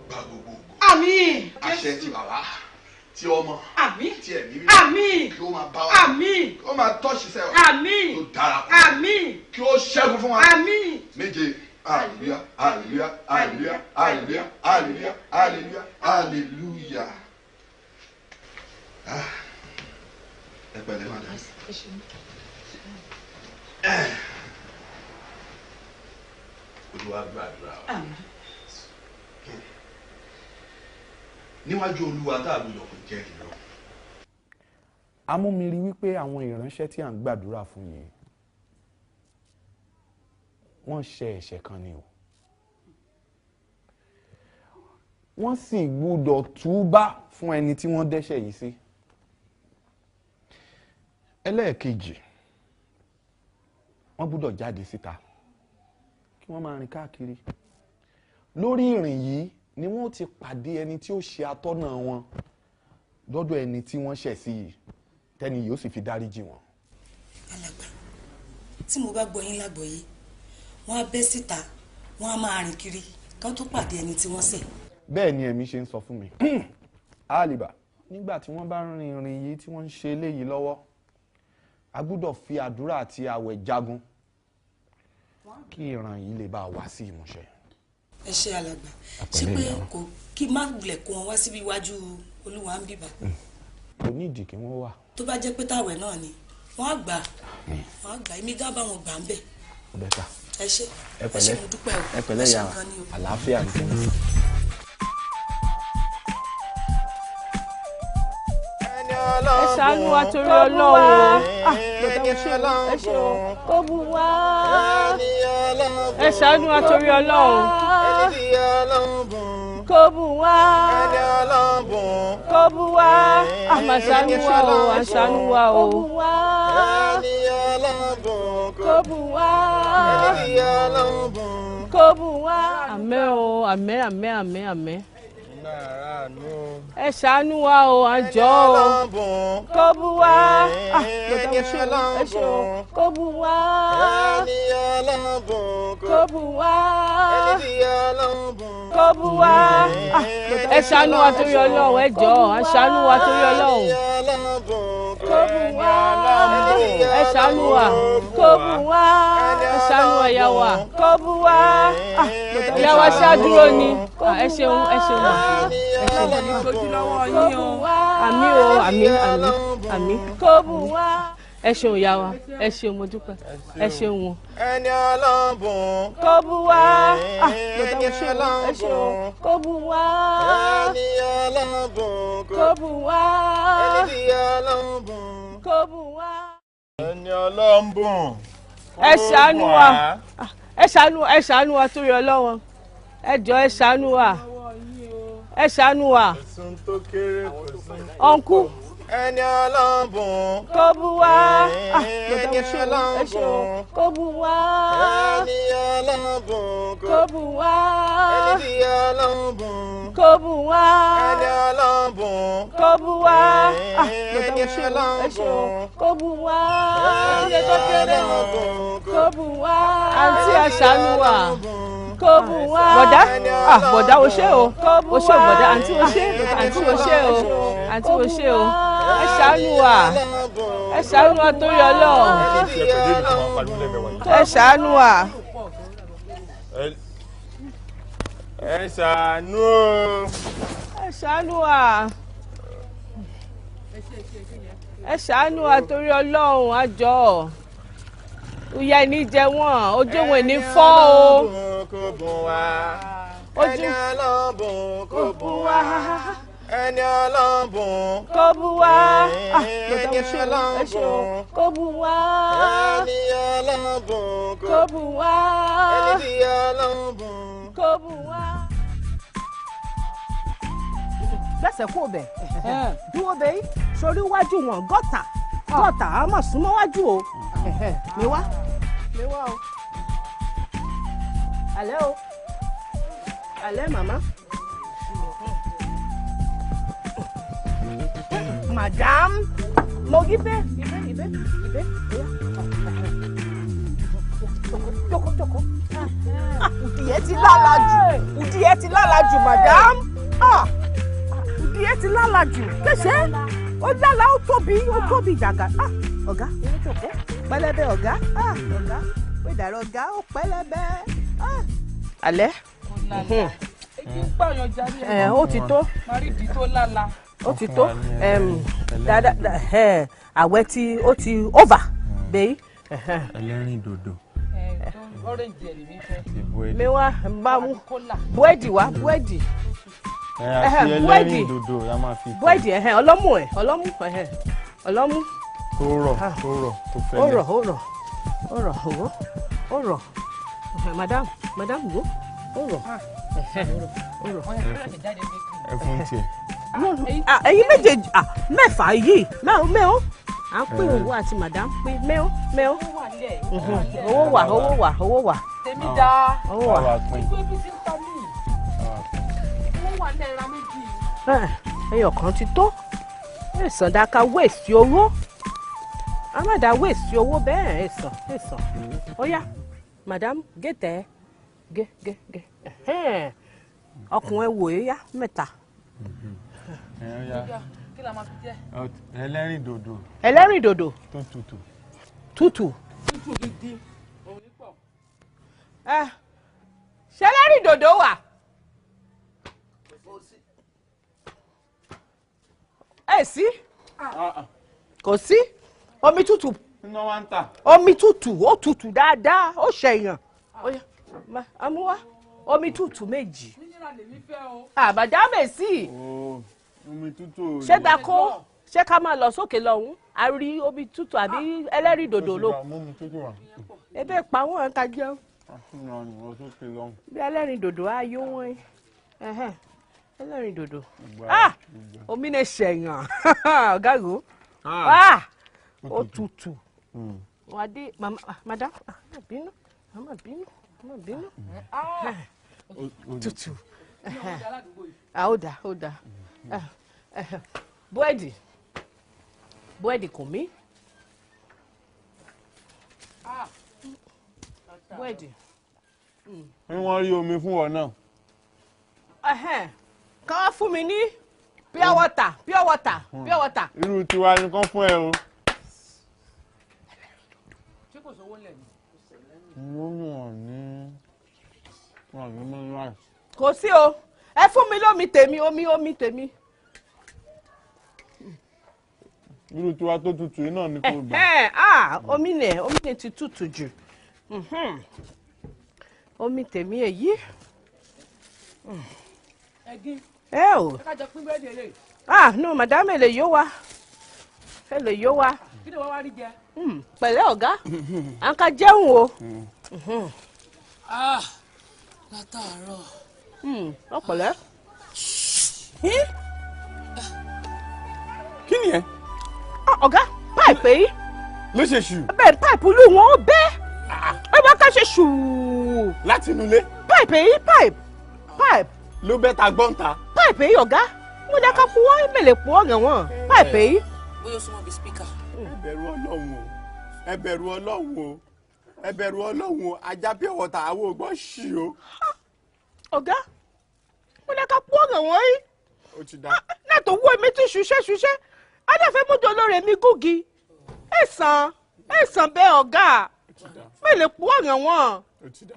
Gba gbogbo ògo. Àmín. Àṣẹ ti bàbá, ti ọmọ. Àmín. Ti ẹ̀mí mímọ́. Àmín. Kí ó máa bá wa. Àmín. Kí ó máa tọ́ṣiṣẹ́ wa. Àmín. Tó darapọ̀. Àmín. Kí ó ṣẹ́gun fún wa. Àmín. Méje. Hallelujah, hallelujah, hallelujah, hallelujah, hallelujah, hallelujah, hallelujah. Ah, ẹ pẹ̀lẹ́ madam. Olúwa gbàdúrà wa. Níwájú Olúwa tá a gbọ́dọ̀ kò jẹ́rìí lọ. A mú mi rí wípé àwọn ìránṣẹ́ tí à ń gbàdúrà fún yìí wọ́n ṣe ẹ̀ṣẹ̀ kan ni o. Wọ́n sì gbúdọ̀ túbá fún ẹni tí wọ́n dẹ́ṣẹ̀ yìí sí. Ẹlẹ́ẹ̀kejì, wọ́n gbúdọ̀ jáde síta kí wọ́n máa rìn káàkiri. Lórí ìrìn yìí ni wọ́n ti pàdé ẹni tí ó ṣe atọ́nà wọn lọ́dọ̀ ẹni tí wọ́n ṣẹ̀ sí yìí, tẹ́ni yìí ó sì fi dáríjì wọn. Alàgbà, tí mo bá gbọ́ yín lágbọ̀ọ́yé, wọ́n á bẹ́ síta, wọ́n á máa rìn kiri kán tó pàdé ẹni tí wọ́n ṣẹ̀. Bẹ́ẹ̀ ni ẹ̀mí ṣe ń sọ fún mi. Àlìbà, nígbà tí wọ́n bá rin ìrìn yìí tí wọ́n ń ṣe eléyìí lọ́wọ́, a gbúdọ̀ fi àdúrà àti àwẹ̀ jagun kí ìran yìí lè bá a wá sí ìmúṣẹ. Ẹ ṣe alàgbà, ṣé pé kò kí má wulẹ̀ kó wọn wá síbi iwájú Olúwa ń bíbà? Kò ní ìdí kí wọ́n wà. Tó bá jẹ́ pé táwẹ̀ náà ni wọ́n á gbà, wọ́n á gbà, èmi gá bá wọn gbà ń bẹ̀. Bẹ́tà. Ẹ ṣé, ẹ ẹ ṣé, pẹ̀lẹ́, mo dúpẹ́ o. ẹ pẹ̀lẹ́ Ẹ ṣé ìyá wa, gan ni o. àlàáfíà ní fún mi. Ẹ ṣàánú wa torí Ọlọ́run. Ah, bàbá, ẹ ṣé o, ẹ ṣé o. Kó bù wá. Ẹ ṣàánú wa torí Ọlọ́run. Kó bù wá. Kó bù wá. Ah, mà ṣàánú wa o, à ṣàánú wa o. Kó bù wá. Kó bù wá. Kó bù wá. Àmín o, àmín, àmín, àmín, àmín. Ẹ ṣàánú wa o, à ń jọ o. Kó bù wá. Ah, bàbá, ẹ ṣé o, ẹ ṣé o. Kó bù wá. Kó bù wá. Kó bù wá. Ah, ẹ ṣàánú wa torí Ọlọ́run, ẹ jọ̀ọ́, à ṣàánú wa torí Ọlọ́run. Kó bù wá. Ẹ ṣàánú wa. Kó bù wá. Ẹ ṣàánú wa, ìyá wa. Kó bù wá. Ah, ìyá wa ṣáàdúró ni. Ah, ẹ ṣeun, ẹ ṣeun mà. Ẹ ṣeun. Kó bù wá. Àmín o, àmín, àmín, àmín. Kó bù wá. Ẹ ṣeun ìyá wa, ẹ ṣeun, mo dúpẹ́. Ẹ ṣeun o. Ẹni ọlọ́bùn. Kó bù wá. Ah, bàbá, ẹ ṣé o, ẹ ṣé o. Kó bù wá. Ẹni ọlọ́bùn. Kó bù wá. Ẹni ọlọ́bùn. Kó bù wá. Ẹni ọlọ́bùn. Ẹ ṣàánú wa. Ah, ẹ ṣàánú, ẹ ṣàánú wa torí Ọlọ́run. Ẹ jọ̀ọ́, ẹ ṣàánú wa. Ẹ ṣàánú wa. Kò tó kéré, kò sí. Ọ̀nkú. Ẹni ọlọ́bùn. Kó bù wá. Ah, bàbá, ẹ ṣé o, ẹ ṣé o. Kó bù wá. Ẹni ọlọ́bùn. Kó bù wá. Ẹni ọlọ́bùn. Kó bù wá. Ẹni ọlọ́bùn. Kó bù wá. Ah, bàbá, ẹ ṣé o, ẹ ṣé o. Kó bù wá. Kó bù wá. Àǹtí, ẹ ṣàánú wa. Kó bù wá. Bọ̀dá, ah, bọ̀dá, o ṣé o, o ṣé o bọ̀dá, àǹtí o ṣé, àǹtí o ṣé o, àǹtí o ṣé o. Ẹ ṣàánú wa, ẹ ṣàánú wa torí Ọlọ́run. Ẹ ṣàánú wa. Ẹ ṣàánú o. Ẹ ṣàánú wa. Ẹ ṣàánú wa torí Ọlọ́run, a jọ̀ọ́. Ìyà ẹni jẹ wọ́n, ojú wọn ní fọ́ o. Kó bùn wá. Ojú Ẹni ọlọ́bùn kó bùn wá. Ẹni ọlọ́bùn. Kó bù wá. Ah, bàbá, ẹ ṣé o, ẹ ṣé o. Kó bù wá. Ẹni ọlọ́bùn. Kó bù wá. Ẹni ọlọ́bùn. Kó bù wá. Gbẹ́sẹ̀ kó bẹ̀ dúró bẹ́ẹ̀ sórí iwájú wọn gọ́tà Gọ́tà á mà súnmọ́ wájú o. Mi wá mi wá o. Alẹ́ o. Alẹ́ màmá. Madam, mo ibẹ̀ ibẹ̀ ibẹ̀ ibẹ̀ oya. Jókòó jókòó. Ùdí ẹ ti lálà jù. Ùdí ẹ ti lálà jù, madam. Ùdí ẹ ti lálà jù. Kéṣe ó lálà, ó tóbi gàgà. Ọ̀gá, ó jókòó. Pẹlẹbẹ ọ̀gá. Ọ̀gá, ó dàrọ ọ̀gá, ó pẹlẹbẹ. Alẹ́. Ó ti tó. Ó ti tó. Dáadáa, àwẹ̀ tí ó ti over bẹ́ẹ̀. Ẹlẹ́rìn dòdò. Mi wá bá mú búrẹ́dì wá, búrẹ́dì. Àti ẹlẹ́rìn dòdò la máa fi. Búrẹ́dì ọlọ́mú ọlọ́mú ọlọ́mú. Tó rọ̀ tó rọ̀ tó fẹ́lẹ́. Ó rọ̀ ó rọ̀ ó rọ̀ owó ó rọ̀. Madam madam wo ó rọ̀ ó rọ̀. Ẹ fún tiẹ̀. Ẹ̀yin méjèèjì mẹ́fà yìí mẹ́wọ́ à ń pín owó àti madam pín mẹ́wọ́ mẹ́wọ́. Owó wà owó wà owó wà. Tèmi dáa. Owó wà. Igbó ibi tí ń ta mí. Owó wà náírà méjì. Ẹyọ kan ti tó. Ẹ̀sán dáka wéèsì owó. A má da wéèsì owó bẹ́ẹ̀ ẹ̀sán ẹ̀sán. Ó yá madam gé tẹ̀ gé gé gé. Ọkùnrin wò é yá mẹ́ta. Kí la máa fi jẹ? Ẹlẹ́rìn dòdò. Ẹlẹ́rìn dòdò. Tó tutù. Tútù. Tútù gidi. Òun ní pọ̀. Ṣé ẹlẹ́rìn dòdò wà? Ẹ sí. Kò sí. Omi tútù. Iná wa ń tà. Omi tútù, ó tutù dáadáa, ó ṣẹ̀yàn. Amúwá, omi tútù méjì. Àbàjá mèsì. Omi tútù. Ṣé dako ṣé ká máa lọ sókè lọ́hún? A rí omi tútù àbí ẹlẹ́rìí dòdò ló. Ebe pa wọ́n ká jẹun. Bí ẹlẹ́rìí dòdò á yó wọ́n. Ẹlẹ́rìí dòdò. Omi lè ṣẹ̀yàn. Ọ̀gá ìgò. Ó tutù. Wà á dé madam, má bínú, má bínú, má bínú. Tutù. Ó dà, ó dà. Búrẹ́dì búrẹ́dì kò mí. Búrẹ́dì. Wọ́n rí omi fún ọ náà. Kàn wá fún mi ní pure water, pure water, pure water. Irú tiwa ni kán fún ẹ o. Ṣé kò sówó lẹ̀ ni? Wọ́n ní wọ́n ní mọ́ láì. Kò sí o. Ẹ fún mi lómi tèmi, omi omi tèmi. Irú tiwa tó tutù yìí náà ni kò gbà. Omi nẹ̀, omi nẹ̀ ti tutù jù. Omi tèmi èyí. Ẹ̀gín. Ẹ o. Ẹ ká jọ pín búrẹ́dì eléyìí. No madam, èlé yóò wá. Èlé yóò wá. Kí ni wọ́n wá rí jẹ? Pẹ̀lẹ́ ọ̀gá, à ń ká jẹun o. Látàárọ̀. Ọ̀pọ̀lẹ́. Kí ni ẹ? Ọ̀gá, páìpù yìí. Ló ṣe ṣù. Bẹ́ẹ̀ páìpù lù wọ́n ó bẹ́. Ẹ bá ká ṣe ṣù. Láti inú ilé. Páìpù yìí páìpù páìpù. Ló bẹ́ ta gbọ́n ta. Páìpù yìí ọ̀gá, mo dá ká fún wọn mèlè pọ̀ ọ̀gàn wọn. Páìpù yìí. Bóyá o súnmọ́ bí spíkà. Ẹ bẹ̀rù Ọlọ́run o, ẹ bẹ̀rù Ọlọ́run o, ẹ bẹ̀rù Ọlọ́run o, ajá pure water àwọn ò gbọ́ ṣì o. Ọ̀gá, mo dá ká pọ̀ ọ̀gàn wọn yìí. Ó ti dá. Náà tó wú èmi tí ṣuṣẹ́ ṣuṣẹ́, adáfẹ́ mújọ olóore mi gúgi. Ẹ̀sán ẹ̀sán bẹ́ẹ̀ ọ̀gá, mèlè pọ̀ ọ̀gàn wọn. Ó ti dá.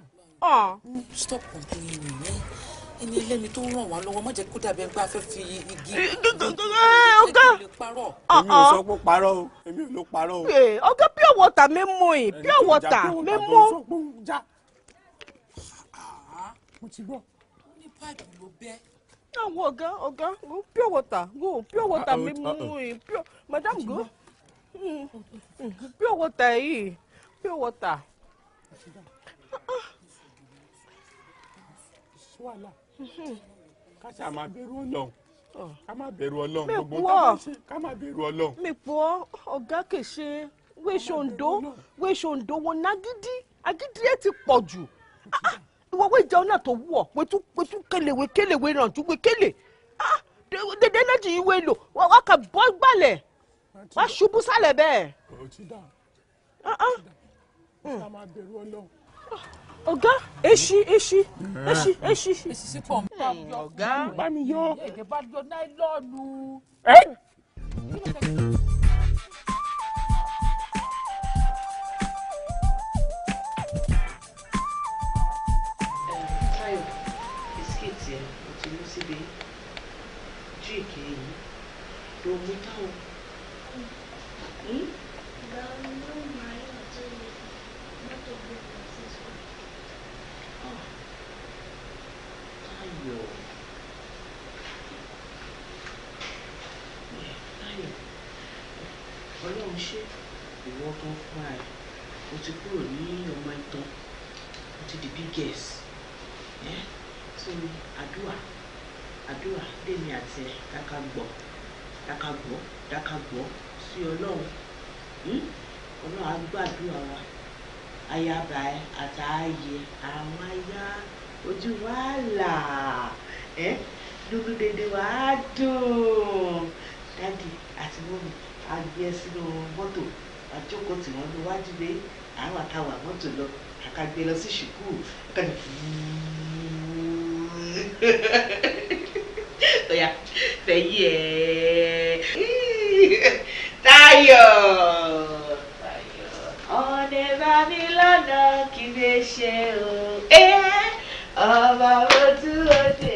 Stop complaining. Ẹni ẹlẹ́ni tó ràn wá lọ́wọ́ má jẹ́ kó dàbí ẹgbẹ́ afẹ́ fi igi. Ọ̀gá. Èmi ò sọ pé parọ́ o, èmi ò ló parọ́ o. Ọ̀gá pure water mi mú yìí, pure water mi mú. Mo ti gbọ́. Ó ní páìpù ló bẹ́. Àwọn ọ̀gá ọ̀gá pure water go pure water mi mú yìí pure madam go pure water yìí pure water. Wàhálà ká ṣáà máa bẹ̀rù Ọlọ́run. Ká má bẹ̀rù Ọlọ́run, Mi gbogbo kú ohun tá a ọ́. bá ṣe, ká má bẹ̀rù Ọlọ́run. Mi pọ̀ ọ̀gá kèṣe wéṣọ̀ǹdó wéṣọ̀ǹdó wọn nágídí agídí ẹ ti pọ̀ jù. Ah, ah, ìwọ wé jẹun náà tó wù ọ́ wetu wetu kelewe kelewe ràn ju wekele. Ah, dédé lẹ́jì yìí wé lò wọ́n kà bọ́ gbalẹ̀ wọ́n ṣubú sálẹ̀ bẹ́ẹ̀. Ó ti dà. Ah, ah. Ká má bẹ̀rù Ọlọ́run. Ọ̀gá eṣi eṣi eṣi eṣi. Èsì pọ̀ Ọ̀gá. Bá mi yọ. Èdè bá yọ náílọ́ọ̀nù. Ẹ́. Táyọ̀, bisikíìtì ẹ̀ o ti mú síbi jíìkì yìí ló mú táwọn. Táyọ̀, Táyọ̀, Ọlọ́run ṣe ìwọ gan fúnra ẹ̀ o ti kúrò ní ọmọ ìtàn, o ti di biggest ẹ. So àdúrà àdúrà lèmi àti ẹ dáká gbọ́ dáká gbọ́ dáká gbọ́ sí Ọlọ́run. Ọlọ́run á gbàdúrà wa, ayaba ẹ àtàyè àwọn aya ojú wa là ẹ dúdú dédé wa á dùn. Dádì àti mọ́mì á gbé ẹ sínú mọ́tò, àjókòó tí wọ́n lọ wájú lé àwọn àtàwà mọ́tò lọ, àkàgbé lọ sí ṣùkú àkàgbé oya fẹ̀yí ẹ̀. Táyọ̀, ọ̀nà bá mi lọ́nà kí lè ṣe o ọba ojú òde.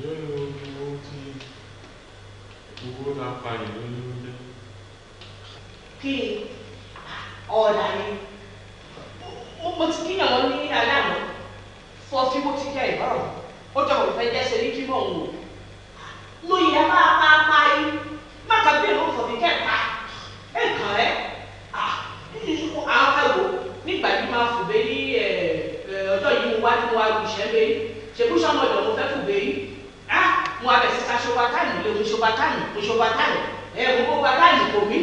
Èló ni owó tí owó tá a pa yìí ló ló jẹ́? Kí ọ̀dà ni mo ti kíyàn wọn ní alẹ́ àná fọ́ tí mo ti jẹ́ ìbọ̀rọ̀ ó jọ kò fẹ́ jẹ́ ṣe ní kí mò ń wò lóye ẹ máa pa pa yín má kà bí èrò fọ̀bí kẹ́ẹ̀ta ẹ̀ kàn ẹ́ àwọn ẹ̀wò nígbà yìí máa fòbé ní ọjọ́ yìí mo wá ní mo wá ìṣẹ́ bẹ́ẹ̀ ṣèkú sọmọ ìdọ̀ mo fẹ́ fòbé yìí mo abẹ sísá ṣọba táìmù lé mo ṣọba táìmù mo ṣọba táìmù ẹ mo kó gba táìmù kò mí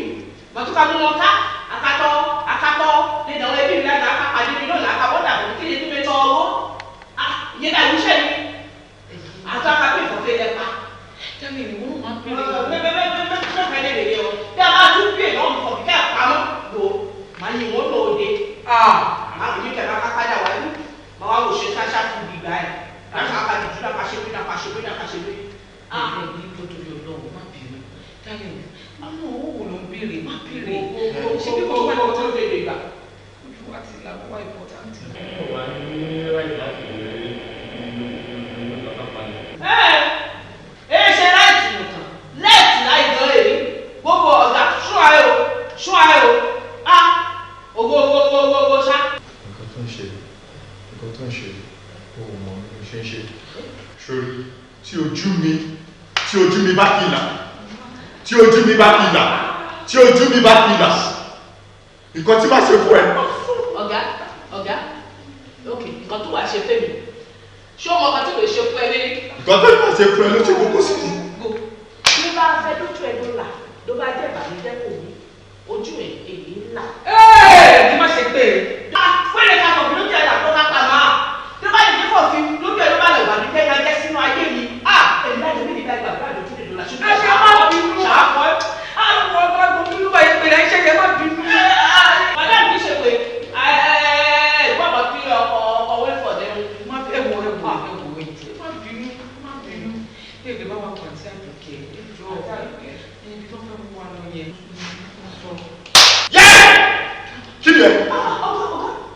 mo tún ká mú wọn ká akatọ akatọ nínú àwọn ẹbí mi láti akapàdé mi lọ́la akabọ́dà kò kí ni tí mi tọ́ ọwọ́ ìyẹn náà ìwúṣẹ́ mi àti akapẹ́ ìfọ̀fẹ́ lẹ pa. Tẹ́lẹ̀ ni wọ́n máa ń bèrè. Mẹ́fẹ̀ẹ́ lè o bí a bá tún bí èèyàn fọ̀ kí ká pamọ́ lò máa yin wọn lò ó de máa yí kẹ̀kẹ́ kápádà wáyé máa wá wò ṣe ṣáṣá fún gbígbà ẹ̀ láti àpàdé jù náà pàṣẹ bí náà pàṣẹ bí náà pàṣẹ bí. Ẹ̀yin tó torí Ọlọ́run má bínú. Táyọ̀, àwọn owó wo ló ń béèrè? Má béèrè. Ṣé bí kò tó wà ní tó dédé ìgbà? Ojú wa ti là wá important. Ó wà ní ráìtì láti bèrè ìlú lọ́kàn palẹ̀. Ẹ ẹ ṣe láìtì nìkan lẹ́ẹ̀tì láì gan èyí gbogbo ọ̀gá ṣún ayé o ṣún ayé o á ògo ògo ògo ògo ṣá. Nǹkan tó ń ṣe, nǹkan tó ń ṣe, ó mọ bí mo ṣe ń ṣe. Sórí tí ojú mi, tí ojú mi bá kìlà, tí ojú mi bá kìlà, tí ojú mi bá kìlà, nǹkan tí màá ṣe fún ẹ. Ọ̀gá ọ̀gá ok nǹkan tó wàá ṣe fẹ́mi ṣé o mọ nǹkan tí kò ṣe fún ẹ lé. Nǹkan tó máa ṣe fún ẹ ló ṣe kókó sí i. Bí bá fẹ́ lójú ẹ ló là ló bá jẹ́ ìbànújẹ́ kò ní ojú ẹ èyí ńlá. Ẹ́ẹ̀ ní má ṣe pé. Fẹ́rẹ̀ ká fọ̀fin lójú ẹ̀ làkọ́ ká pa máa. Tó bá lè dé fọ̀fin lójú ẹ̀ ló bá lè wà ní kẹ́kẹ́ jẹ́ sínú ayé mi. Èmi láti mí nígbà ìgbà búrádò tó lè lò láṣù. Ẹ ṣe má bínú. Ṣàkọ́ ẹ. Àwọn ọmọ ọgbọ́n mi ló bá yẹ pé ẹ ṣe kẹ́ má bínú. Madam kì í ṣe pé ìgbọ́n kan tí ọkọ̀ ọwọ́ ẹ̀fọ̀ dẹ́rù. Má fi ẹ̀wọ̀ ẹ̀wọ̀ ẹ̀wọ̀ ẹ̀ má bínú má bínú. Èdè bá wa kàn sí àdùkẹ́ ẹjọ́ ibi tó fẹ́ mú wa lọ yẹn sọ. Kí ni ẹ? Ọ̀gá ọ̀gá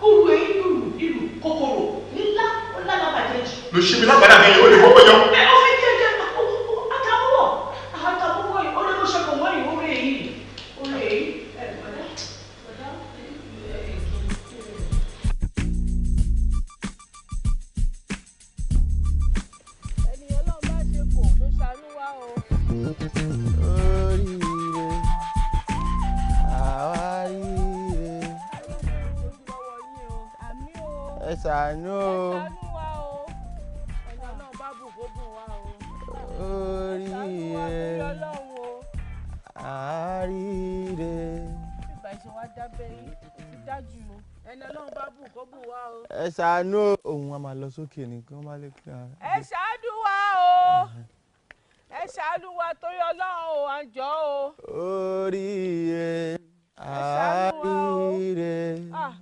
òru ẹ̀ ìlú ìlú kòkòrò ńlá ńlá lábàjẹ́ jù. Ló ṣe mi lágbàdá mi, ó lè fọwọ́ yọ. Ẹ ó fi jẹjẹ àtàwọ̀ àtàwọ̀ yìí ó lè kó ṣe kò wọ́n yìí ó rè yìí ó rè Ẹ ṣàánú o. Ẹ ṣàánú wa o. Ẹni Ọlọ́run bá bùn kó bùn wa o. Oríire. Àríire. Ìgbà ìṣe wa dábẹ́ yín, ó ti dájú o. Ẹni Ọlọ́run bá bùn kó bùn wa o. Ẹ ṣàánú o. Òun a máa lọ sókè ní kí wọ́n má lè kí ara. Ẹ ṣàánú wa o. Ẹ ṣàánú wa torí Ọlọ́run o, à ń jọ o. Oríire. Àríire. Ah,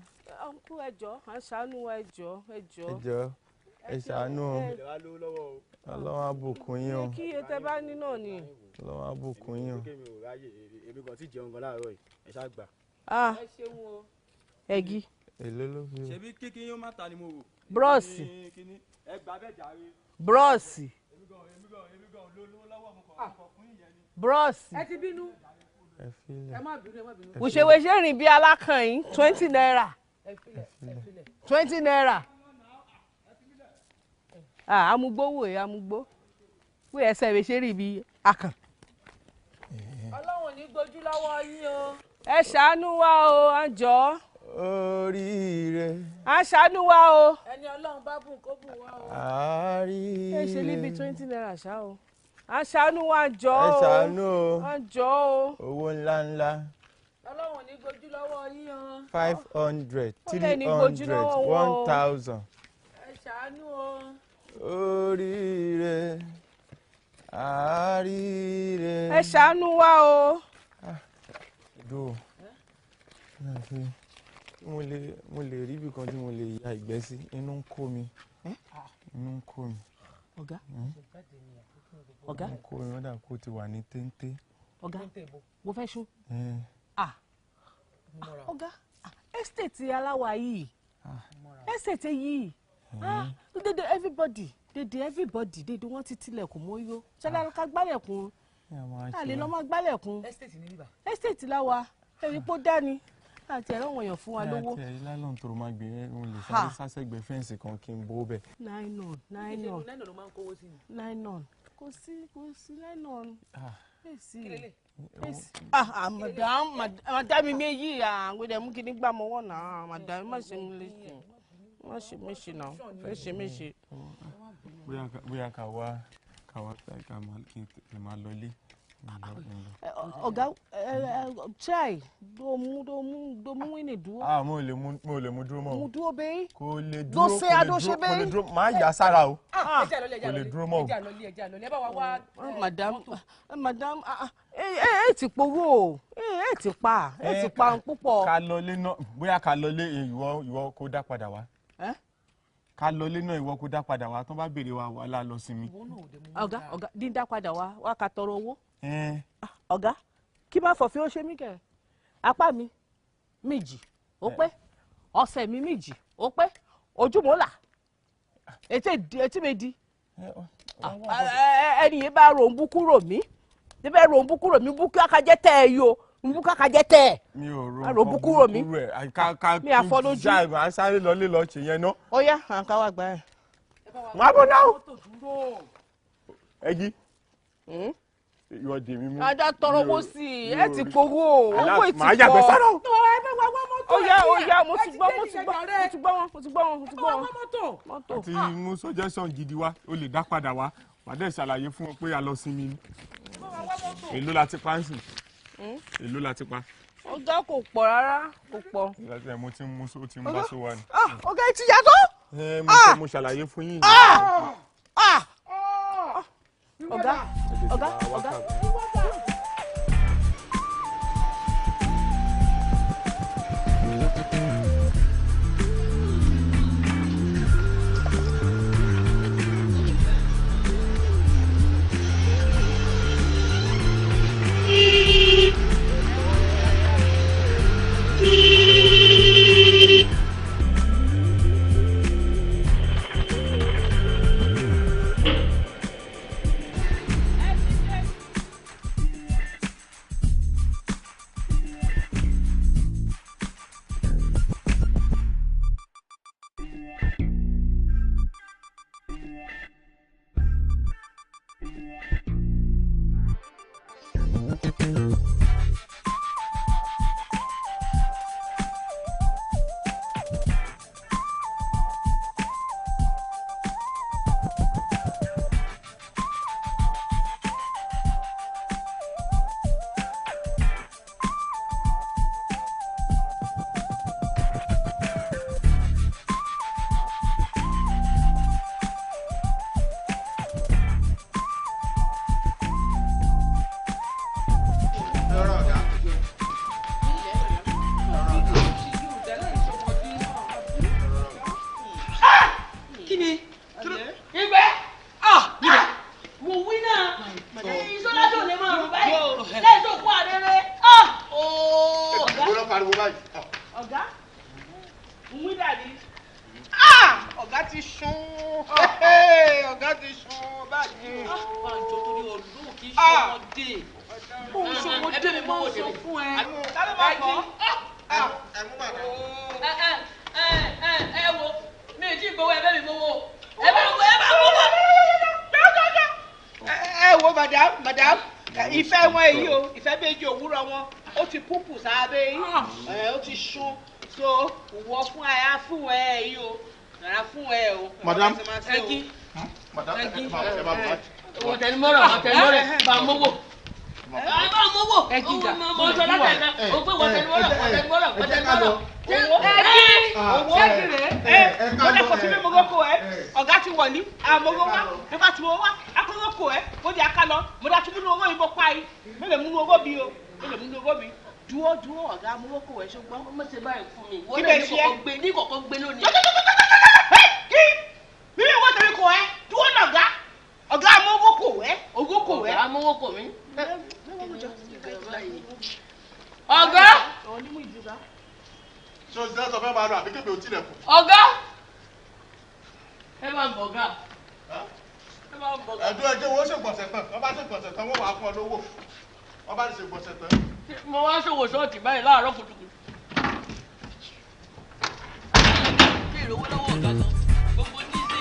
uncle, ẹ jọ̀ọ́, à ń ṣàánú wa, ẹ jọ̀ọ́, ẹ jọ̀ọ́. Ẹ jọ̀ọ́, ẹ ṣàánú o. Ọlọ́run á bùkún yín o. Kí iye tẹ bá ní náà ni. Ọlọ́run á bùkún yín o. Èmi gan ti jẹun gan láàárọ̀ yìí, ẹ ṣáà gbà. Ah, ẹ̀gí. Èló ló fi. Ṣebí kíkí yín má ta ni mo wò. Búrọ́ọ̀sì. Ẹ gbà bẹ́ẹ̀ jàre. Búrọ́ọ̀sì. Búrọ́ọ̀sì. Ẹ ti bínú. Ẹ filẹ̀. Ẹ má bínú, ẹ má bínú. Wùṣewèṣe rìn bí alákàn yín, 20 naira. 20 naira. Ah, amugbó wò é, amugbó. Wò ẹsẹ̀ wèṣe rìn bí akàn. Ọlọ́run ò ní gbójú lọ́wọ́ yín o. Ẹ ṣàánú wa o, à ń jọ̀ọ́. Oríire. À ń ṣàánú wa o. Ẹni Ọlọ́run bá bùn kó bùn wa o. Àríire. Ẹ ṣe níbi 20 naira ṣá o. À ń ṣàánú wa, à ń jọ̀ọ́ o. Ẹ ṣàánú o. À ń jọ̀ọ́ o. Owó ńlá ńlá. Ọlọ́run ò ní gbójú lọ́wọ́ yín o. 500, Ó lè ní gbójú 300, lọ́wọ́ wọn o. 1000. Ẹ ṣàánú o. Oríire. Àríire. Ẹ ṣàánú wa o. Dò. Mo lè rí ibì kan tí mo lè ya ìgbẹ́ sí, inú ń kó mi. Inú ń kó mi. Ọ̀gá. Ọ̀gá. Inú ń kó mi, ó dà kó ti wà ní téńté. Ọ̀gá, mo fẹ́ ṣún. Ah, ọ̀gá, estate aláwa yìí, estate yìí, ah, dédé everybody, dédé everybody, dédé wọ́n ti tilẹ̀kùn mọ́yó. Ṣẹlẹ̀ ká gbálẹ̀kùn, àlè lọ́ máa gbálẹ̀kùn. Estate ní bíbá. Estate láwa, ẹ̀rí pó dání, àti ẹ̀rọ wọ̀nyàn fún wa lówó. Àti ẹ̀rí lálọ́n tó máa gbé ẹ̀ mo lè sáré sásẹ̀gbẹ̀ fẹ́ǹsì kan kí n bó bẹ̀. 9 on, 9 on, Nine ló máa ń kówó sí ni. 9 on, kò sí, kò sí 9 on. Èsì. Ah. Ah, madam, madam mi méjì àwọn ẹ̀dẹ̀ mú kí ní gbà mọ́wọ́ náà, madam má ṣe mi léṣe, má ṣe mí ṣe náà, fẹ́ ṣe mí ṣe. Bóyá ká wá ká máa kí n máa lọlé. Ọ̀gá, try do mú wíìnì dúró. Ah, mo lè mú dúró mọ́. Mú dúró bẹ́ẹ̀. Kò lè dúró, Dóṣe kò lè adóṣe dúró, kò lè bẹ́ẹ̀. dúró, máa yà sára o. Ẹ jẹ́ àlọ́lé, ẹ jẹ́ Kò lè àlọ́lé. dúró mọ́ o. Ẹ jẹ́ àlọ́lé, ẹ jẹ́ àlọ́lé. Ẹ bá wa wá. Madam, madam, ẹ ti powó o, ẹ ti pa, ẹ ti pa púpọ̀. Ká lọlé náà, bóyá ká lọlé ìwọ kó dá padà wá. Ká lọlé náà ìwọ kó dá padà wá, tán bá béèrè wa wàhálà lọ sinmi. Ọ̀gá, ọ̀gá, dídá padà wá, wá ká tọrọ owó. Ọ̀gá, kí má fọ̀fin ó ṣe mí kẹ̀. Apá mi méjì, ó pé. Ọ̀sẹ̀ mi méjì, ó pé. Ojú mo là. Etí mi di. Ẹni yìí bá ròǹbù kúrò mí. Níbẹ̀ ròǹbù kúrò mí, bú kákàjẹ́ tẹ́ ẹ yo. Bú kákàjẹ́ tẹ́ ẹ. Mi ò ro A ròǹbù kúrò mí. Ká Mi àfọlójú. Ṣáà máa sáré lọlé lọ ṣe yẹn náà. Ó yá, à ń ká wá gbà ẹ̀. Má bọ̀ náà. Ẹjí. Ìwọ dè mí mú. Ajá tọrọ owó sí i, ẹ ti powó o, owó ì ti pọ̀. Màá yàgbẹ́ sára o. Ó yá, ó yá, mo ti gbọ́, mo ti gbọ́, mo ti gbọ́ wọn, mo ti gbọ́ wọn, mo ti gbọ́ wọn. Mọ́tò. Àti mú suggestion gidi wá, o lè dá padà wá. Wà á dẹ̀ ṣàlàyé fún wọn pé a lọ sinmi ni. Èló la ti pa ń sìn? Èló la ti pa? Ọ̀gá kò pọ̀ rárá, kò pọ̀. Ìgbà mo ti ń mú ó ti ń bá sọ wá ni. Ah, ọ̀gá ẹ ti yàtọ̀. Ẹ mo ṣàlàyé fún yín. Ah! Ah! Ọ̀gá, ọ̀gá, ọ̀gá. ti sún. Ọ̀gá ti sún báyìí. Bánjọ torí Ọlọ́run kì í ṣọmọdé. Òun ṣọmọdé mi máa ń sọ fún ẹ. Ta ló máa kọ́? Ẹ wo mi ì tí ì gbowó ẹ bẹ́ẹ̀ mi gbowó. Ẹ bá gbowó ẹ bá gbowó. Ẹ wo madam madam, ìfẹ́ wọn èyí o, ìfẹ́ méjì òwúrọ̀ wọn, ó ti púpù sábẹ́ yìí, ó ti sún, so wọ fún ẹ á fún ẹ yìí o, rà fún ẹ o. Madam. Ẹgí. Madam, ẹ máa bọ̀, ẹ máa bọ̀. Wọ́n tẹnu mọ́rọ̀, wọ́n tẹnu mọ́rọ̀, bá a mọ́wọ́. Bá a mọ́wọ́. Ẹgí dà. Mo sọ látẹ̀ka, o pé wọ́n tẹnu mọ́rọ̀, wọ́n tẹnu mọ́rọ̀, wọ́n tẹnu mọ́rọ̀. Ẹgí owó ẹ mo lè kọ sí mi mọ́gọ́kọ ẹ, ọ̀gá ti wọ̀lí, àmọ́gọ́ wá, nípa tí mo wá, akọ́gọ́kọ ẹ, mo di aká lọ, mo dá tún múnú owó yìí mo pa yìí, mi lè múnú owó mi o, mi lè múnú owó mi. Dúró dúró ọ̀gá mọ́gọ́kọ ẹ ṣùgbọ́n. Mo ṣe báyìí fún mi, wọ́n Kí náà bẹ́ẹ̀ ní ṣe é? kọ̀kọ́ gbé ní kọ̀kọ́ gbé lónìí. Kí mi ò wọ́n tẹ̀lé kọ ẹ, dúró lọ̀gá, ọ̀gá mọ́gọ́kọ ẹ, owó kò ẹ. Ọ̀gá mọ́wọ́ kò mí. Ọ̀gá. Ṣé o ti sọ fẹ́ máa lọ àbí kébì ò tilẹ̀kùn? Ọ̀gá. Ẹ máa ń bọ̀ ọ̀gá. Ẹ máa ń bọ̀ ọ̀gá. Ẹ̀dùn ẹjẹ́ wo ṣègbọ̀nsẹ̀ tán, wọ́n bá ṣègbọ̀nsẹ̀ tán, wọ́n wàá fún ọ lówó. Wọ́n bá ṣègbọ̀nsẹ̀ tán. Mo wá ṣòwò ṣọ́ọ̀tì báyìí láàárọ̀ kùtùkùtù. Bí ìrówó lọ́wọ́ ọ̀gá gan, gbogbo dísè.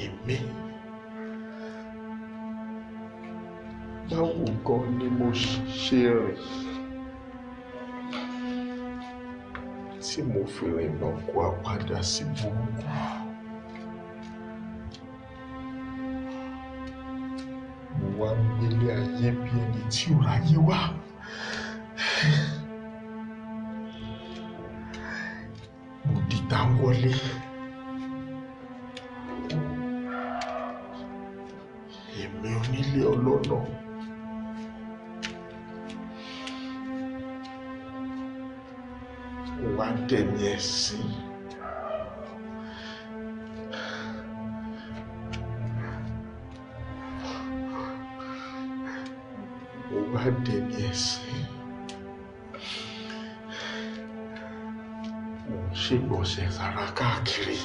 Èmi báwo gan ni mo ṣe rìn tí mo fi rìnnà kó àpadà sí burúkú? Mo wá ń gbélé ayé bí ẹni tí ò ráyé wá. Mo dìtà wọlé. Èmi onílé ọlọ́nà. Mo wá dẹ̀mí ẹ̀sìn. Mo wá dẹ̀mí ẹ̀sìn. Mo ń ṣègbọ̀nsẹ̀ sára káàkiri.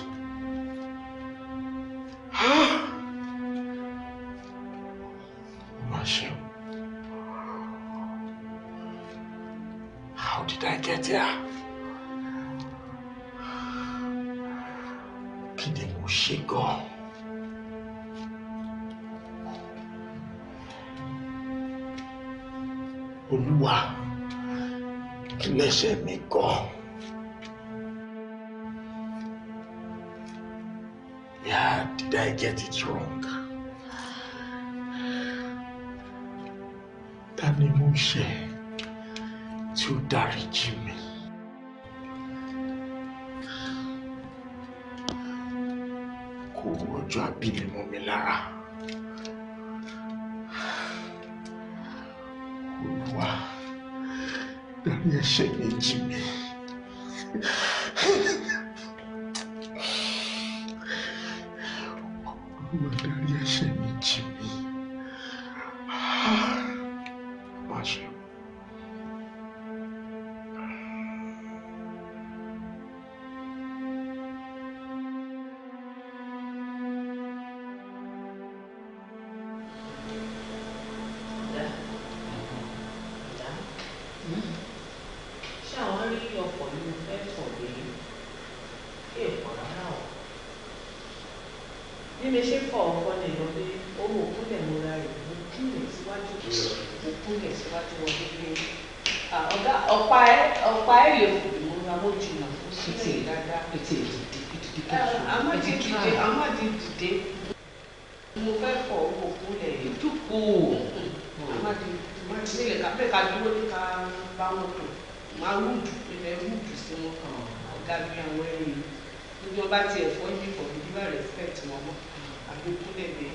Ó mà ṣe o. How did I get here? Kí ni mo ṣe gan? Olúwa, kí lẹ́ṣẹ̀ mi gan? Where did I get it wrong? Ta ni mo ṣe tí ó dáríjì mi? Kò ọjọ́ àbí mi mọ́ mi lára. Olúwa, dárí ẹ̀ṣẹ̀ mi jì mí. Olúwa, dárí ẹ̀ṣẹ̀ mi jì mí. Má ṣe o. Ṣé àwọn rí ọkọ̀ mi fẹ́ fọ̀ dé? Kí èkó rárá o. Bí mi ṣe fọ ọkọ ní ìlọ pé owó kúnlẹ̀ mo ra rẹ̀, mo kúnlẹ̀ síwájú, mo kúnlẹ̀ síwájú wọn pé ọ̀gá ọ̀pá ẹ̀ lè fò mí mo ra mo jìnnà fún sílẹ̀ dáadáa. Àmọ́ ti dìde, àmọ́ ti dìde. Mo fẹ́ fọ owó kúnlẹ̀ yìí. Jókòó. Àmọ́ ti nílẹ̀ ká bẹ́ẹ̀ ká dúró ní ká bá wọn tò. Máa rúdù, ilẹ̀ rúdù sí wọn. Ọ̀gá mi àwọn ẹ̀rù yìí. Níbi wọn bá tiẹ̀ fọ́ yìí fọ̀ mí bá respect wọn mọ́. Àbí kúnlẹ̀ mi.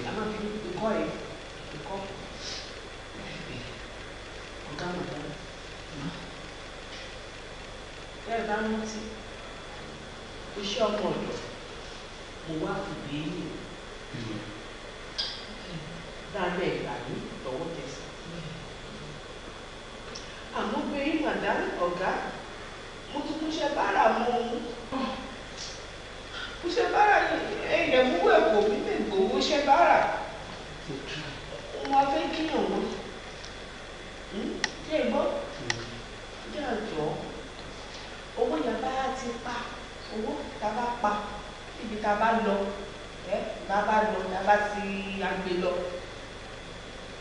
Àmọ́ bí ikọ́ yìí, ikọ́. Ọ̀gá màdá. Bẹ́ẹ̀ bá rántí, iṣẹ́ ọmọ ọ̀dọ̀ mo wá fìdí yìí dáadáa ìgbà ní tọwọ́ tẹsẹ̀. Àmọ́ pé màdá ọ̀gá mo tún kúṣẹ́ bára mọ́ òun. Kúṣẹ́ bára ẹ̀yẹ̀ mú ẹ̀kọ́ mi lè gbowó ṣẹ́ bára. Wọ́n á fẹ́ kíyàn wọn. Ṣé ẹ gbọ́? Jẹ́ àjọ owó yẹn bá ti pa owó tá a bá pa níbi tá a bá lọ ẹ tá a bá lọ tá a bá ti agbe lọ.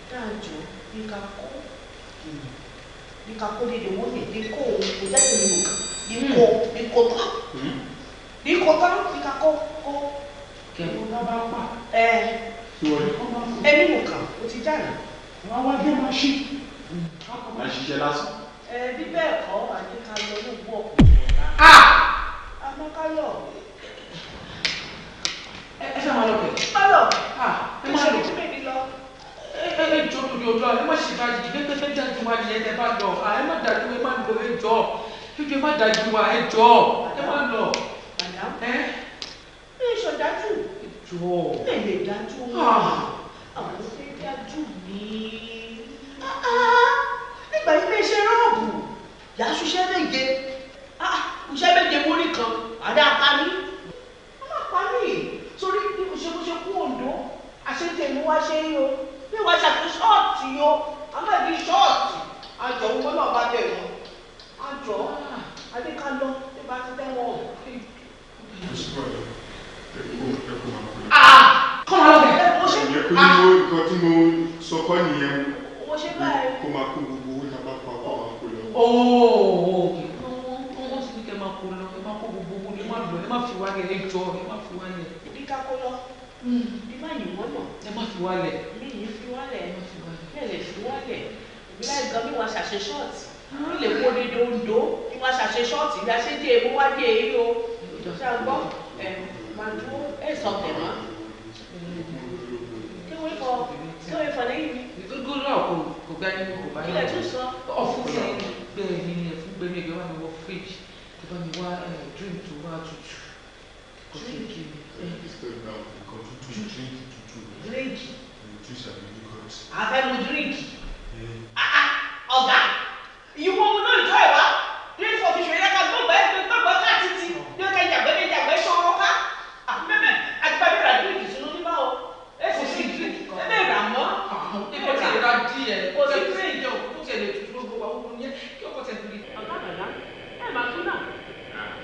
Dáàjọ bí ká kó bí ká kó dédé wọ́n lè bí kó òun kò jáde nínú bí kó bí kó tán bí kó tán bí ká kó kó. Kẹ̀kọ́ bá bá pa. Ẹ ẹni mò kàn ó ti jáde. Wọ́n wá gbé máa ṣí. Máa ṣiṣẹ́ lásán. Ẹ bí bẹ́ẹ̀ kọ́ àyíká lọ ní òkú ọ̀kùnrin ọ̀la. Àmọ́ ká lọ. Ẹ ṣe máa lọ bẹ̀. Má lọ. Ẹ má lọ. Ṣé mi lọ? Ẹ jọ lórí ọjọ́ ẹ má ṣe báyìí pẹ́pẹ́pẹ́ dájú wa ni ẹ bá lọ. Ẹ má dájú ẹ má lọ ẹ jọ. Ẹ jọ ẹ má dájú wa ẹ jọ. Ẹ má lọ. Madam. Ẹ Mi ṣọ̀dájú. jọ. Mi lè dájú. Àwọn fẹ́ dájú mi. Nígbà yìí lè ṣe rọ́ọ̀bù. Yà á ṣiṣẹ́ méje. Iṣẹ́ méje mórí kan. Àdá pa mí. Wọ́n máa pa mí. Torí bí mo ṣe mo ṣe kú Oǹdó. Àṣetẹ̀ mi wá ṣe é o. Bí wàá ṣàtúnṣe ṣọ́ọ̀tì o. Àmọ́ ìdí ṣọ́ọ̀tì. Àjọ owó náà bá bẹ̀ wọ́n. Àjọ Adé ká lọ bí bá ti tẹ́ wọn. Kọ́ máa lọ bẹ̀. Mo ṣe Ìyẹn kó ní mo nǹkan tí mo sọ kọ́ nìyẹn mo ṣe báyìí. kó máa kó gbogbo owó tá a bá pa kó máa kó lọ. Ooo wọ́n sì ní kẹ́ máa kó lọ ẹ máa kó gbogbo owó ni ẹ má lọ ẹ má fi wálẹ̀ ẹ jọ ẹ má fi wálẹ̀. Bí ká kó lọ. Bí má yìí wọ́n nà. Ẹ má fi wálẹ̀. Mi yìí fi wálẹ̀. Mi lè fi wálẹ̀. Ìbí láì gan mi wá ṣàṣe ṣọ́ọ̀tì. Mi lè kó dédé Oǹdó. Mi wá ṣàṣe ṣọ́ọ̀tì. Bí a ṣe dé epo wá dé èyí o. Ṣé a gbọ́? Ẹ máa dúró ẹ sọ tẹ̀ mọ́. Kéwé fọ kéwé fọ lẹ́yìn mi. Gbogbo náà kò kò gbá nínú kò bá Ilẹ̀ tún sọ. Ọ̀fun tí ń gbẹ mi ni ẹ̀fún gbẹ mi ẹ̀gbẹ́ wà mí wọ fridge tó bá mi wá drink tó wá tutù. Kò sí kí mi. Nǹkan tútù drink tútù. Drink. Juice àbí yogurt. A fẹ́ mu drink. Ọ̀gá, ìwọ ohun náà jọ ìwá. Drink for fish rẹ̀ ká gbọ́gbẹ́ gbọ́gbẹ́ ká títí. Ní ọkọ̀ ìjàgbẹ́ ní ìjàgbẹ́ ṣọ́rọ́ ká. Mẹ́mẹ́ àgbàdo rà drink sínú níbà o. Ẹ sì sí drink. Ẹ bẹ́ẹ̀ rà mọ́. Ẹ ti ra díẹ̀. Kò sí drink. Kò tiẹ̀ lè tutù gbogbo wa ó ní kí ọkọ̀ tẹ̀ fi. Ọ̀gá bàbá, ẹ máa tún náà.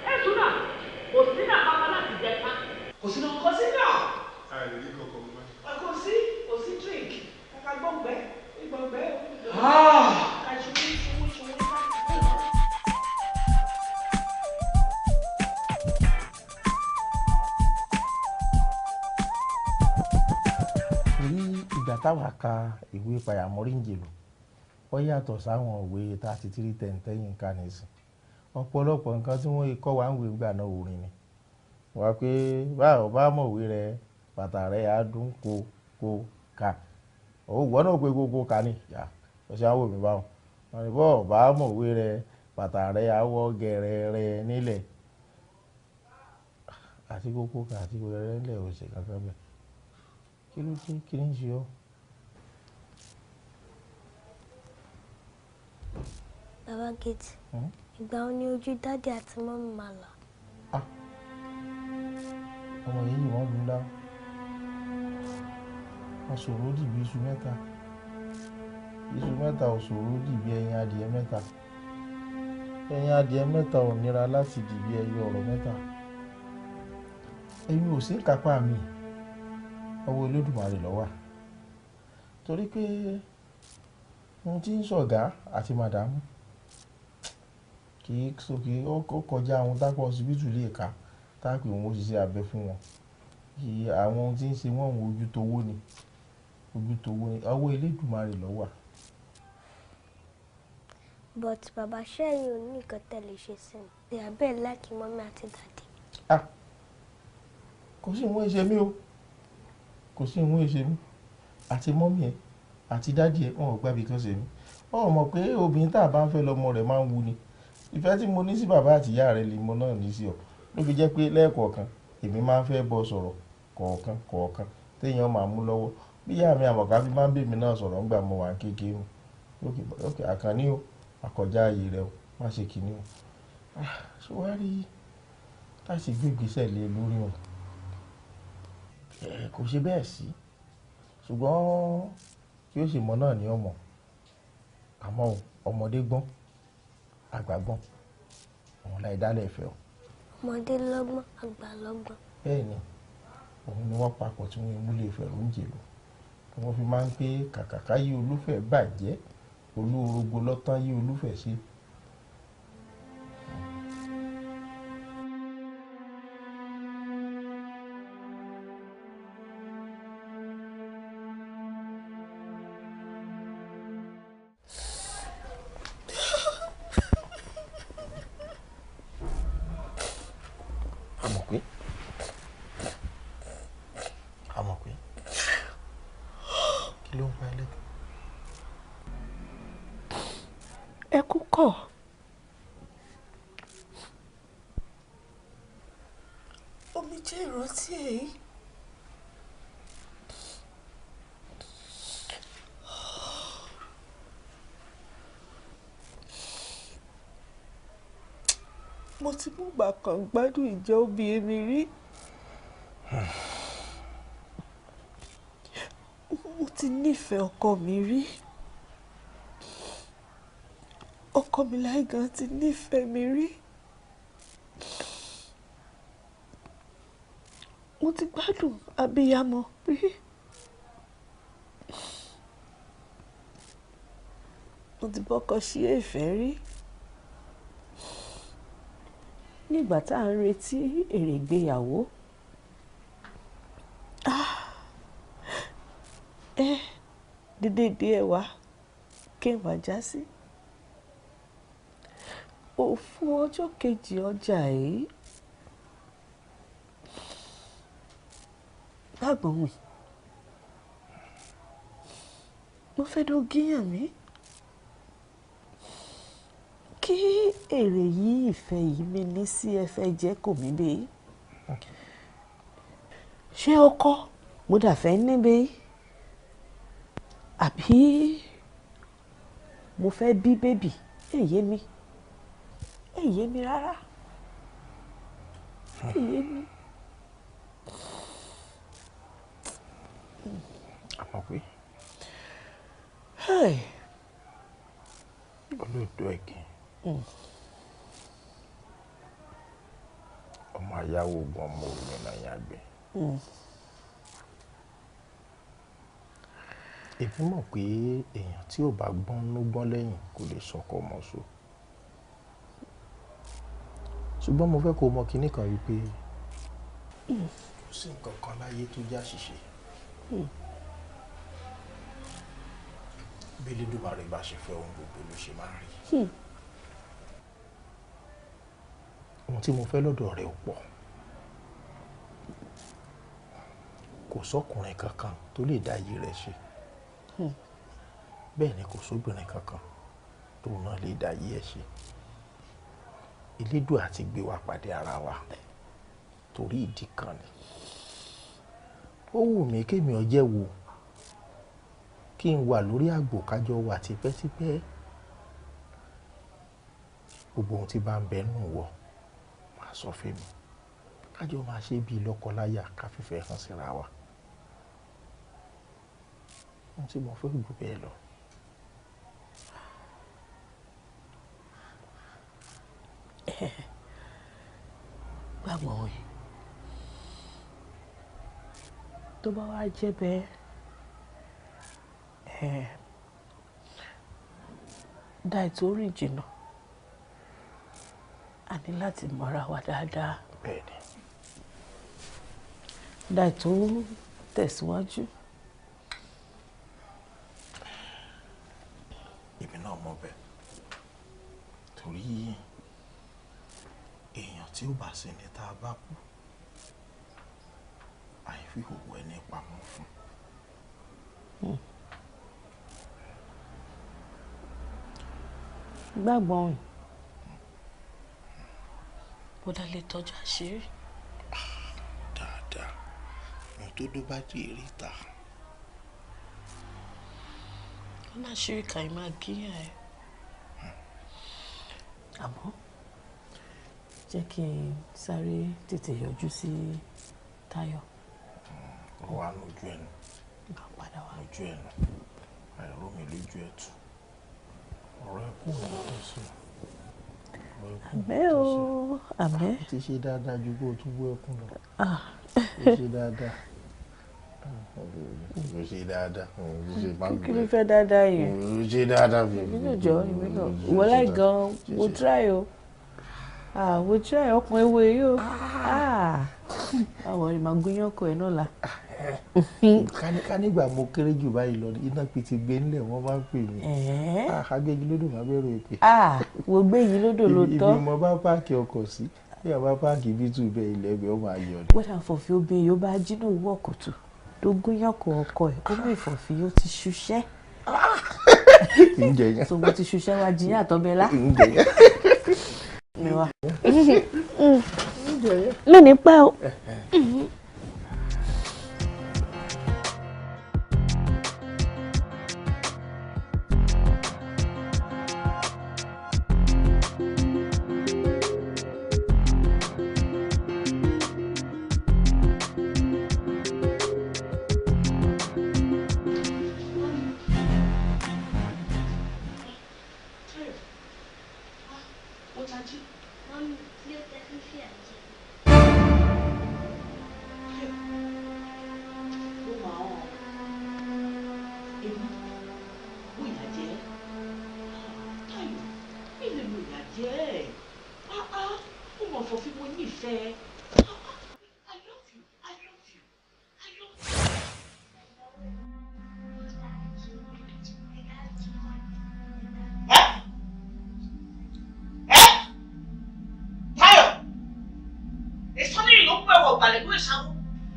Ẹ tún náà. Kò sí náà pápá láti jẹ ká. Kò sí náà. Kò sí náà. Àìrí kankan mọ́. Kò sí kò sí drink. Kàkà gbọ̀ngbẹ́ gbọ̀ngbẹ́. Kà ṣubú ṣubú ṣubú ká. Torí ìgbà táwa ka ìwé payàmọ́ríǹjì lò ó yàtọ̀ sáwọn ìwé 3310 tẹ́yìn ká nìsín. Ọ̀pọ̀lọpọ̀ nǹkan tí wọ́n kọ́ wa ń wé gbà náà orin ni. Wọ́n á pé báwo bá mọ̀wé rẹ bàtà rẹ á dún kó kó ka. Ó wọ́n náà pé kó kó ka ni. Yà ó ṣe àwọn òbí báwọn. Wọ́n ní bọ́ọ̀ bá mọ̀wé rẹ bàtà rẹ á wọ́ gẹ̀rẹ́rẹ́ nílẹ̀. Àti kó kó ka àti gẹ̀rẹ́rẹ́ nílẹ̀ ò ṣe kankan bẹ́ẹ̀. Kí ló dé? Kí ni ń ṣe ọ́? Baba Gate, ìgbà wo ni ojú dádì àti mọ́mí máa là? Ọmọ yìí wọ́n lù ńlá. Wọ́n sọ̀rọ̀ dìbí iṣu mẹ́ta. Iṣu mẹ́ta ò sọ̀rọ̀ dìbí ẹyin adìẹ mẹ́ta. Ẹyin adìẹ mẹ́ta ò nira láti dìbí ẹyọ ọ̀rọ̀ mẹ́ta. Ẹyin ò sí kápá mi. Ọwọ́ Olódùmarè ló wà. Torí pé ohun tí ń ṣọ̀gá àti màdámù kì í sókè ó kọjá ohun tápọ̀ ọsibítù lè kà táàpì òun ó ṣiṣẹ́ abẹ fún wọn. Kì í àwọn ohun tí ń ṣe wọ́n ojú towó ni. Ojú towó ni. Ọwọ́ Elédùmarè ló wà. But bàbá ṣẹ́yìn ò ní nǹkan tẹ́ lè ṣe sí mi. Ìyá bẹ́ẹ̀ láìkí mọ́mí àti dàdí. Kò sí ìwọ̀n ìṣe mi o. Kò sí ìwọ̀n ìṣe mi. Àti mọ́mí ẹ àti dádì ẹ wọn ò gbàbí kan ṣe mí. Wọn ò mọ̀ pé obìnrin tá a bá ń fẹ́ lọ́mọ rẹ̀ máa ń wu ni. Ìfẹ́ tí mo ní sí bàbá àti ìyá rẹ lè mo náà ní sí ọ. Ló fi jẹ́ pé lẹ́ẹ̀kọ̀ọ̀kan èmi máa ń fẹ́ bọ́ sọ̀rọ̀ kọ̀ọ̀kan kọ̀ọ̀kan téèyàn máa mú lọ́wọ́. Bí ìyá mi Àmọ̀ká fi máa ń bèmí náà sọ̀rọ̀ ńgbà mo wà kékeré mu. Ókè Àkànní o, àkọjá ààyè rẹ o, má ṣe kìíní o. Ṣé wàá rí láti gbé ìgbésẹ̀ lé lórí o? Kò ṣe bẹ́ẹ̀ sí, ṣùgbọ́n tí ó sì mọ náà ní ọmọ. Àmọ́ ọmọdé gbọ́n, àgbà gbọ́n, òun láì dálẹ̀ ìfẹ́ o. Ọmọdé lọ́gbọ́n, àgbà lọ́gbọ́n. Bẹ́ẹ̀ ni, òun ni wọ́n papọ̀ tí wọ́n mú lè fẹ́ lóúnjẹ lò. Wọ́n fi máa ń pé kàkàká yí olúfẹ́ bàjẹ́, olúorogbo lọ́tán yí olúfẹ́ ṣe. Àmọ̀pé, kí ló ń pa ẹ́ lẹ́kún? Ẹkún kọ́. Omijé ìrántí èyí. Mo ti mú ìgbà kan gbádùn ìjẹ́ òbí mi rí. Mo ti nífẹ̀ẹ́ ọkọ mi rí. Ọkọ mi láì gan ti nífẹ̀ẹ́ mi rí. Mo ti gbádùn abiyamọ rí. Mo ti bọ́kọ sí ìfẹ́ rí. Nígbà tá à ń retí èrè ìgbéyàwó, dédé ẹ wá kéwàá já sí. Òfun ọjọ́ kejì ọjà yìí gbàgbọ́ mi. Mo fẹ́ dó gíyàn mi kí èrè yìí ìfẹ́ yìí mi ní sí ẹ fẹ́ jẹ́ kò mí bẹ́ẹ̀. Ṣé ọkọ mo dà fẹ́ níbẹ̀ àbí mo fẹ́ bí bébì? Èyí mi, èyí mi rárá, èyí mi. Àmọ̀pé olóòtú ẹ̀kìn ọmọ ayáwó ogun ọmọ òmìnira yàgbẹ́. Èmi mọ̀ pé èèyàn tí ò bá gbọ́n ló gbọ́n lẹ́yìn kò lè sọkọ ọmọ so. Ṣùgbọ́n mo fẹ́ kó o mọ kinní kan wípé kò sí nǹkan kan láyé tó já ṣìṣe. Bí Elédùmarè bá ṣe fẹ́ ohun gbogbo ló ṣe máa ń rí. Ohun tí mo fẹ́ lọ́dọ̀ rẹ ò pọ̀. Kò sọ́kùnrin kankan tó lè dá ayé rẹ̀ ṣe. Bẹ́ẹ̀ ni kò sóbìnrin kankan tó náà lè dá ayé ẹ̀ ṣe. Elédùà ti gbé wa pàdé ara wa torí ìdí kan ni. Ó wù mí kémi ọjẹ́ wo kí n wà lórí àgbò kájọ wà tipẹ́tipẹ́. Gbogbo ohun tí bá ń bẹ nù wọ máa sọ fún mi. Kájọ máa ṣe bíi lọ́kọláya ká fífẹ́ hàn síra wa. Ohun tí mo fẹ́ jù bẹ́ẹ̀ lọ. Gbàgbọ́ ẹ̀ tó bá wá jẹ́ bẹ́ẹ̀, dá ètò orí jìnnà, a ní láti mọ̀ra wa dáadáa. Bẹ́ẹ̀ni. Dá ètò tẹ̀síwájú. Èmi náà mọ̀ bẹ́ẹ̀ torí èèyàn tí ó bá ṣe ni tá a bá kú àìfi òwò ẹni pamọ́ fún. Gbàgbọ́ òun Bọ́dà lè tọ́jú àṣírí. Dáadáa, mo tó dó bá jẹ́ èrè ta. Ó náà ṣírí kàí máa gíyàn ẹ. Àmọ́ jẹ́ kí n sáré tètè yọjú sí Táyọ̀. Ó wà lójú ẹnu. Lójú ẹnu. Àìró mi lójú ẹ̀tù. Ọ̀rọ̀ ẹkún mi tó sí. Àmẹ́ o, àmẹ́. Ó ti ṣe dáadáa ju bó o tún bú ẹkún lọ. Ó ṣe dáadáa. Ó ṣe dáadáa. Kí ló fẹ́ dáadáa yìí? Ó ṣe dáadáa. Èmi náà jọ, èmi náà. Ìwọ láì gan, mo try o. Mo try ọkùnrin ewu yìí o. Báwo ni màá gúnyán kọ ẹ náà la? Ká nígbà mo kéré jù báyìí lọ, iná pété gbé ńlẹ̀ wọ́n máa ń pè mí. Agbégi lódò máa bẹ̀rù èpè. Wo gbé yìí lódò ló tọ́. Ibi mo bá páàkì ọkọ̀ sí, bí a bá páàkì bí tù bẹ́ẹ̀ ilẹ̀ ẹbẹ̀ ó máa yọ ni. Wọ́n àfọ̀fẹ́ obìnrin yóò bá jí ní òwúrọ̀ kùtù tó gúnyán kọ ọkọ ẹ̀, ó mú ìfọ̀fẹ́ yóò ti ṣuṣẹ́. Ǹjẹ́ yẹn. So mo ti ṣuṣẹ́ wá jiyàn àtọ́bẹ́lá. Ǹjẹ́ yẹn. Mi wá. Lónìí pẹ́ o.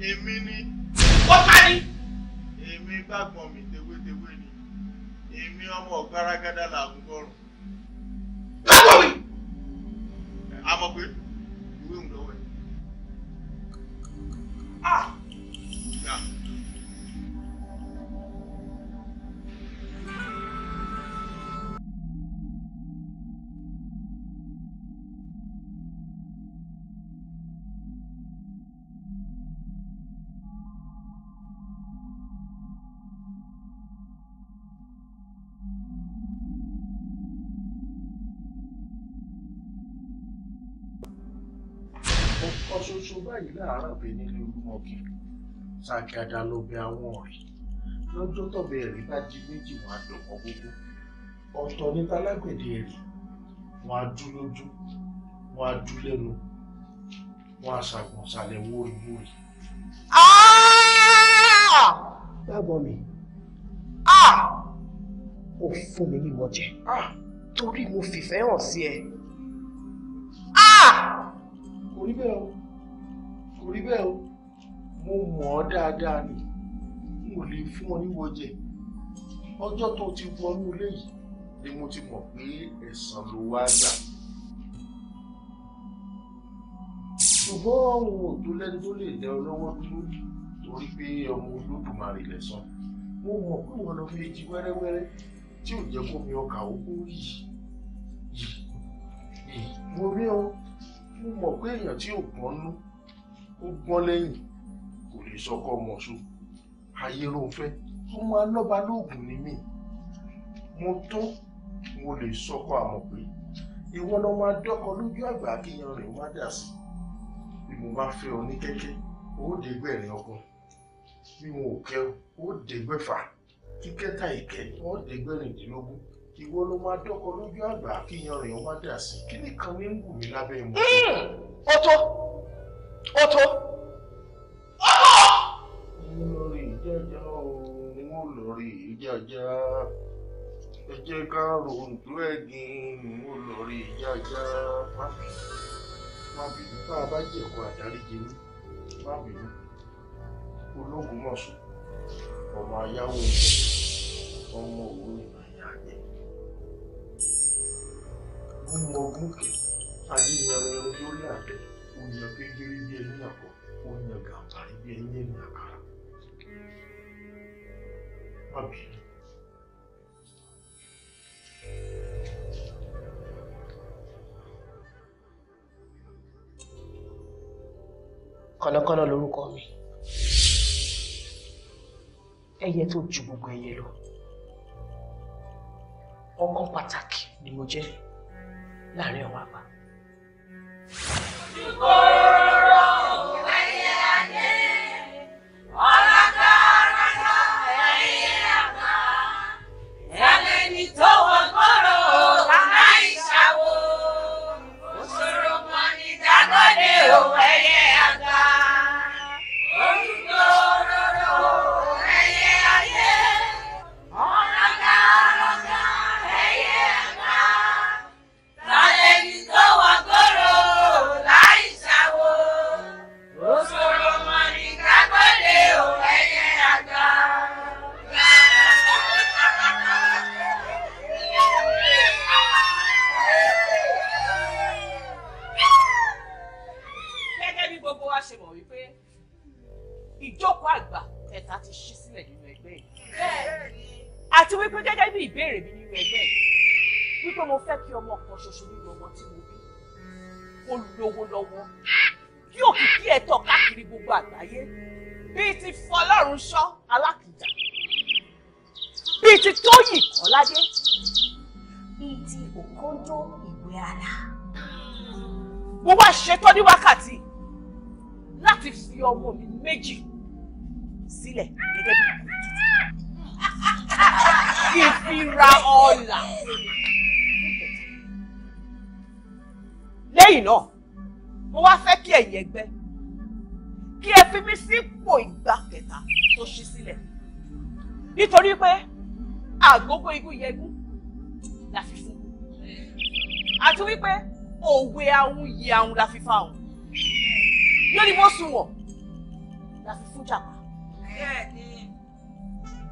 Èmi ni. Wọ́n ká ní. Èmi gbàgbọ́n mi tewétewé ni. Èmi ọmọ ọ̀gbárágádá làgùn bọ́rùn. Gbàgbọ́n mi! A mọ̀ pé ìwé ń lọ́wọ́ ẹ̀. Ah! Gbà. Ọ̀kan ṣoṣo báyìí láàárọ̀ bẹ nílé Olúmọkè, ṣàgàdà ló bẹ àwọn ọ̀rẹ́ lọ́jọ́ tọ̀bẹ rẹ̀ bá di méjì wọn á dọ̀kọ̀ gbogbo. Ọ̀tọ̀ ní tálágbẹ̀dẹ rẹ̀, wọn á dú lójú, wọn á dú lẹ́nu, wọn á ṣàgbọ̀nsálẹ̀ wóríwórí. Gbàgbọ́ mi, ó fún mi ní ìwọ jẹ torí mo fìfẹ́ hàn sí ẹ. Kò rí bẹ́ẹ̀ o, kò rí bẹ́ẹ̀ o, mo mọ̀ ọ́ dáadáa ni, n ò lè fún ọ níwọ jẹ. Ọjọ́ tó ti wọnú ilé yìí ni mo ti mọ̀ pé ẹ̀san ló wá gbà. Ṣùgbọ́n òun ò tó lẹ́ni tó lè dẹ ọ lọ́wọ́ dúró torí pé ọmọ Olódùmarè lẹ̀san. Mo mọ̀ pé wọ́n lọ fi jí wẹ́rẹ́wẹ́rẹ́ tí ò jẹ́ kó mi ọkà ó yìí yìí yìí. Mo rí ọ, mo mọ̀ pé èèyàn tí ò gbọ́n nú ó gbọ́n lẹ́yìn kò lè sọkọ ọmọ ṣo. Ayé ló ń fẹ́, ọmọ alọ́ba lóògùn ni mí. Mo tó, mo lè sọkọ àmọ̀ pé ìwọ lọ máa dọ́kọ lójú àgbà kíyan rẹ̀ má dà sí. Bí mo bá fẹ́ ọ ní kẹ́kẹ́, ó dégbẹ̀rin ọkọ. Bí mo ò kẹ́ ọ, ó dégbẹ̀fà. Kíkẹ́ta ìkẹ́, ó dégbẹ̀rìndínlógún. Ìwọ ló máa dọ́kọ lójú àgbà kíyan rẹ̀ má dà sí. Kí nìkan ní ń wù mí lábẹ́ ìmọ̀? Ó tó, ó tó. Mo lọ rí ìjẹ́jọ́ o, mo lọ rí ìjẹ́jọ́. Ẹ jẹ́ ká ròǹdó ẹ̀gìn, mo lọ rí ìjẹ́jọ́. Má bínú, má bínú, bá a bá jẹ̀kọ́ àdáríjì mi, má bínú. Ológunmọ̀ṣọ́, ọmọ ayáwó ọmọ òwú ìrìnàyà àgbẹ̀. Mo mọ ogún kẹ̀, Ajíyanranyanran lórí àtẹ, ó yan kékeré bí ẹni àkọ, ó yan gàǹbàrí bí ẹni ẹni àkàrà. Má bínú. Kọ̀nàkọ́nà lorúkọ mi. Ẹyẹ tó ju gbogbo ẹyẹ lọ. Ọ̀kan pàtàkì ni mo jẹ́ láàrin àwọn àgbà. Ojúkòrò ẹyẹ ayé, ọ̀làkàràkà ẹyẹ àgbà, ẹlẹ́ni tó wọ gbọ́rọ̀ láì ṣàwò, òṣòro mọ́ ní dágọ́dé ò ẹyẹ àgbà. Ojúkòrò ẹyẹ ayé, ọ̀làkàràkà ẹyẹ àgbà, ẹlẹ́ni tó wọ gbọ́rọ̀ láì ṣàwò, òṣòro mọ́ ní dágọ́dé ò ẹyẹ àgbà. Gẹ́gẹ́ bí gbogbo wa ṣe mọ̀ wípé ìjókòó àgbà ẹ̀ta ti ṣí sílẹ̀ nínú ẹgbẹ́ yìí. Àti wípé gẹ́gẹ́ bí ìbéèrè mi nínú ẹgbẹ́ yìí, wípé mo fẹ́ kí ọmọ kan ṣoṣo nínú ọmọ tí mo bí kó lówó lọ́wọ́, kí òkìkí ẹ̀ tàn káàkiri gbogbo àgbáyé bíi ti Fọlọ́runṣọ́ Alákìjà, bíi ti Tóyìn Kọ́ládé, bíi ti Òkóńdó ìwé ara. Mo wá ṣetán ní wákàtí láti fi ọmọ mi méjì sílẹ̀ gẹ́gẹ́ bí ìkú tuntun kí n fi ra ọlà. Lẹ́yìn náà, mo wá fẹ́ kí ẹ̀yin ẹgbẹ́ kí ẹ fi mí sípò ìgbà kẹta tó ṣí sílẹ̀, nítorí pé àgógó igun yẹgún la fi fún, àti wípé òwe ahun yẹ ahun la fi fa ahun, yóò ní bó sunwọ̀n la fi fún jàpá.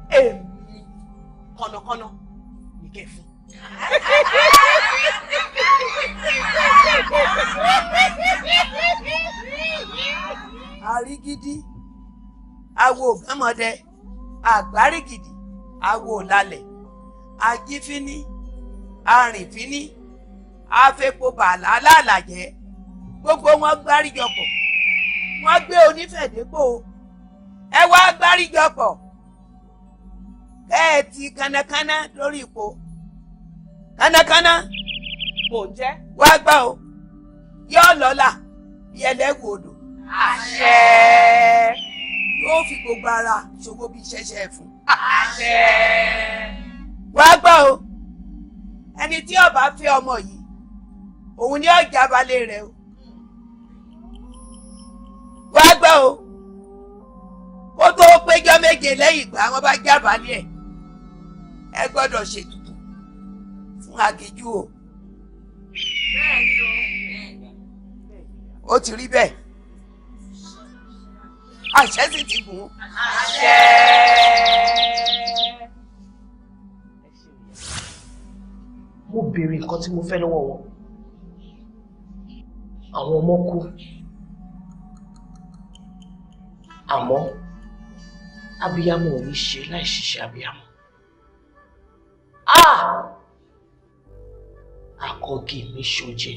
Èmi kọ̀nàkọ́nà ní kẹ́ fún. Àrígídí awo ògbọ́mọdé, àgbárígìdì awo òlàlẹ̀, ajífíní, arìnfíní, afepo bàálà alálàjẹ́, gbogbo wọn gbáríjọpọ̀, wọ́n gbé onífẹ̀dépò. Ẹ wá gbáríjọpọ̀ kẹ́ ẹ ti kánnakánná lórí ipò kánnakánná. Kò jẹ́. Wá gbá o, yóò lọ́la bí ẹlẹ́wù odò. Àṣẹ. Yóò fi gbogbo ara ṣòwò bí ṣẹṣẹ fún. Àṣẹ. Wá gbọ́ o, ẹni tí ó bá fẹ́ ọmọ yìí, òun ni ó jábálẹ̀ rẹ̀ o. Wá gbọ́ o, kó tó péjọ méje lẹ́yìn ìgbà wọn bá jábálẹ̀ ẹ̀, ẹ gbọ́dọ̀ ṣètùtù fún aginjù o. Ó ti rí bẹ́ẹ̀, àṣẹ sì ti gùn ún. Àṣẹ. Mo béèrè nǹkan tí mo fẹ́ lọ́wọ́ wọn. Àwọn ọmọ kú. Àmọ́ abiyamọ ò ní ṣe láì ṣiṣẹ́ abiyamọ. Ah! Akọ́gi mi ṣoje.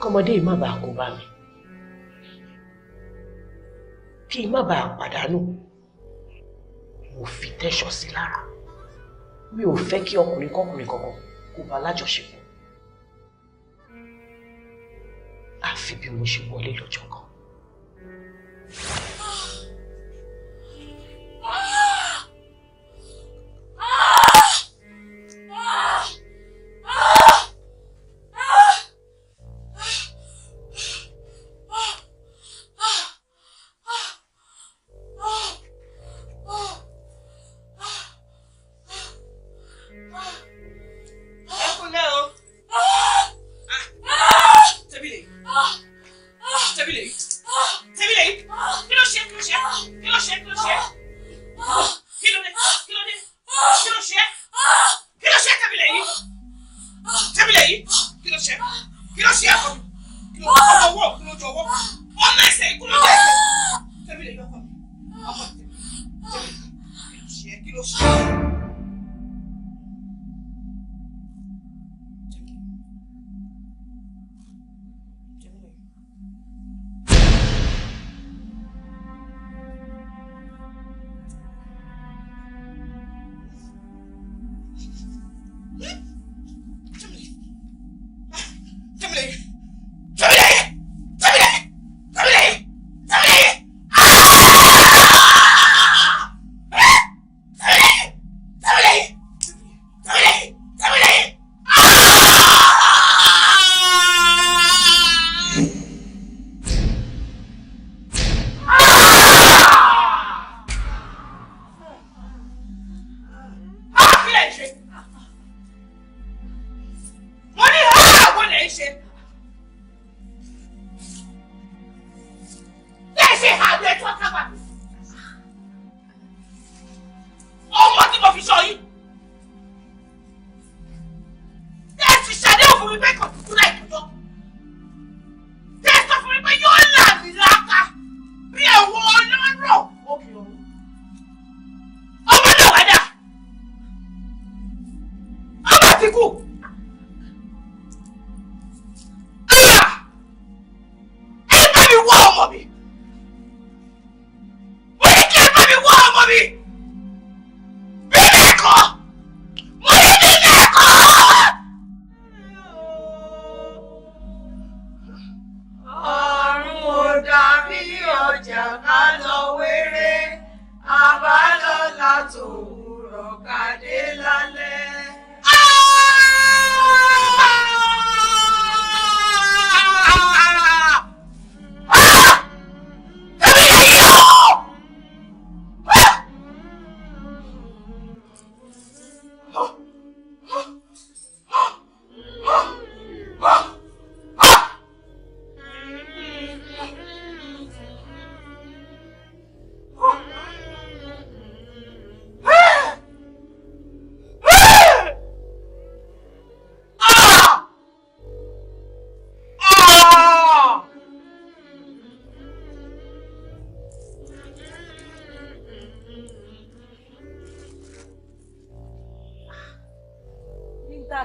Kọ́mọdé yìí má bàa kó bá mi, kí n má bàa pàdánù, mo fi tẹ́ṣọ̀ sí lára. Mi ò fẹ́ kí ọkùnrin kọkùnrin kankan kó bá lájọṣepọ̀. Àfi bí mo ṣe wọlé lọ́jọ́ kan.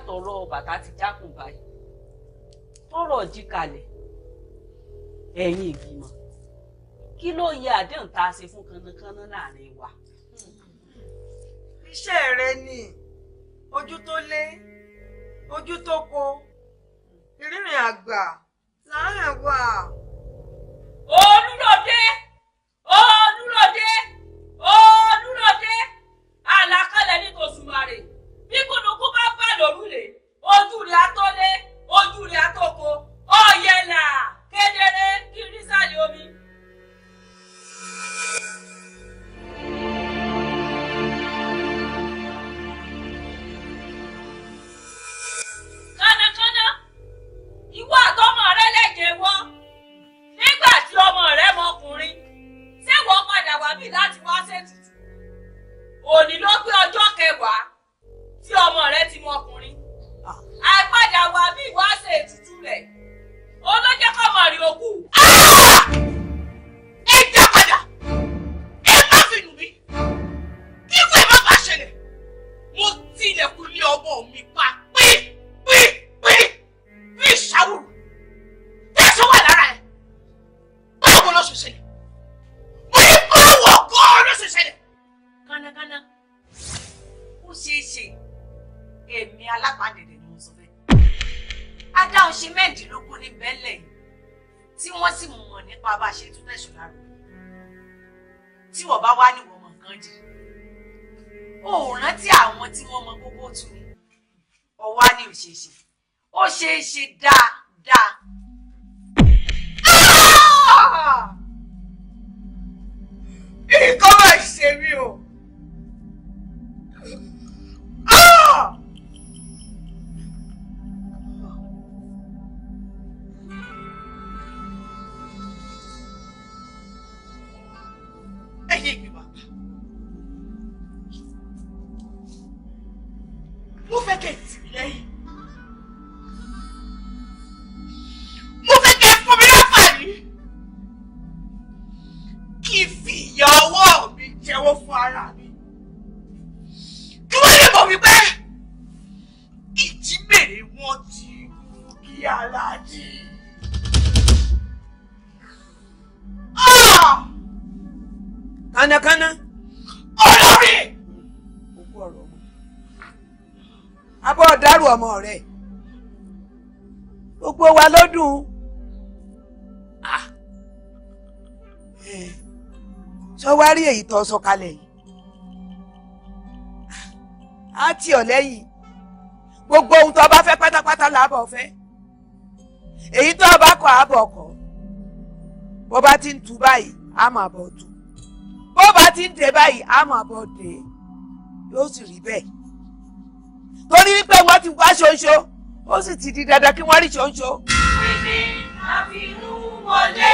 Tọ̀rọ̀ bàtà ti jákùn báyìí, tọ̀rọ̀ jí kalẹ̀. Ẹ̀yin ìgbìmọ̀, kí ló yẹ àdéhùn tá a ṣe fún kànnàkànnà láàrin wa? Iṣẹ́ rẹ ni ojú tó lé, ojú tó ko, ìrìnrìn àgbà láàrin wa. Olúròde, Olúròde, Olúròde, àlàkalẹ̀ ní tòṣùmàrè. Bí kùnùkùn bá bá lórúlé, ojú rẹ̀ atọ́lé, ojú rẹ̀ atọ́ko, ọ̀yẹ̀là kedere kí rísàlẹ̀ omi. Kánnakánná, ìwọ àtọmọ rẹ lẹ́jẹ̀ wọ́n. Nígbà tí ọmọ rẹ mọkùnrin, ṣé wọ́n padà wá bí láti wá ṣètùtù? Òní ló pé ọjọ́ kẹwàá tí ọmọ rẹ ti mọ ọkùnrin. Àìpadà wà bí ṣe ṣẹlẹ̀. Mo ní báwo gan-an ló ṣe ṣẹlẹ̀. Kánákáná ó ṣeé ṣe, èmi alápàdédé ni mo sọ fẹ́. Adáhùn ṣe mẹ́ẹ̀ẹ́dínlógún ní bẹ́ẹ̀lẹ̀ yìí tí wọ́n sì mọ̀ nípa bá a ṣe tún tẹ̀sán lárugẹ. Tí wọ́n bá wá níwọ̀n mọ̀ nǹkan jì, ó rántí àwọn tí wọ́n mọ gbogbo tù ní. Ọwá ní òṣèṣe, ó ṣeé ṣe dáadáa. Nǹkan máa ṣe mí o. Ẹ̀yin ìgbìmọ̀ àgbà, mo fẹ́ kẹ́ ẹ tì mí lẹ́yìn. Mo fẹ́ kẹ́ ẹ fún mi láǹfààní kí n fi ìyà ọwọ́ mi jẹ́wọ́ fún ara mi, kí wọ́n lè mọ̀ wípé ìjímèrè wọn ti mú kí aláàjì. Kánákáná. Olórí! Òkú ọ̀rọ̀ ọmọ. Abọ́ ọ̀dàrú ọmọ rẹ̀. Gbogbo wa ló dùn. Sọ wá rí èyí tó sọ kalẹ̀ yìí. Á tì ọ́ lẹ́yìn. Gbogbo ohun tó bá fẹ́ pátápátá làbọ̀ fẹ́. Èyí tó bá kọ̀ àbọ̀ kọ̀. Bó bá ti ń tu báyìí, á máa bọ̀ tu. Bó bá ti ń dé báyìí, á máa bọ̀ dé. Yóò sì rí bẹ́ẹ̀. Torí wípé wọ́n ti wá ṣoṣo, ó sì ti di dandan kí wọ́n rí ṣoṣo. Wíní àfinú wọlé,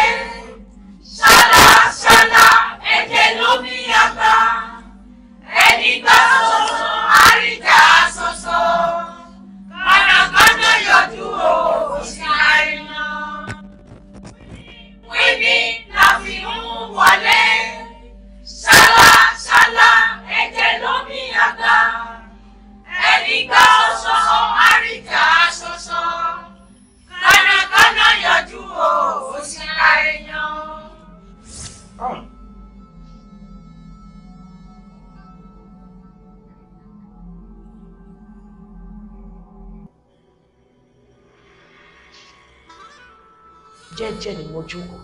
ṣálá ṣálá ẹ̀jẹ̀ lómi àgbà, ẹni gbà ṣoṣo àríjà ṣoṣo, kànákànná yọjú o, òṣì àìná. Wíní àfinú wọlé, ṣálá ṣálá ẹ̀jẹ̀ lómi àgbà, ẹni gbà ṣoṣo àríjà ṣoṣo, kànákànná yọjú o, òṣì àìná. Jẹ́jẹ́ ni mo jókòó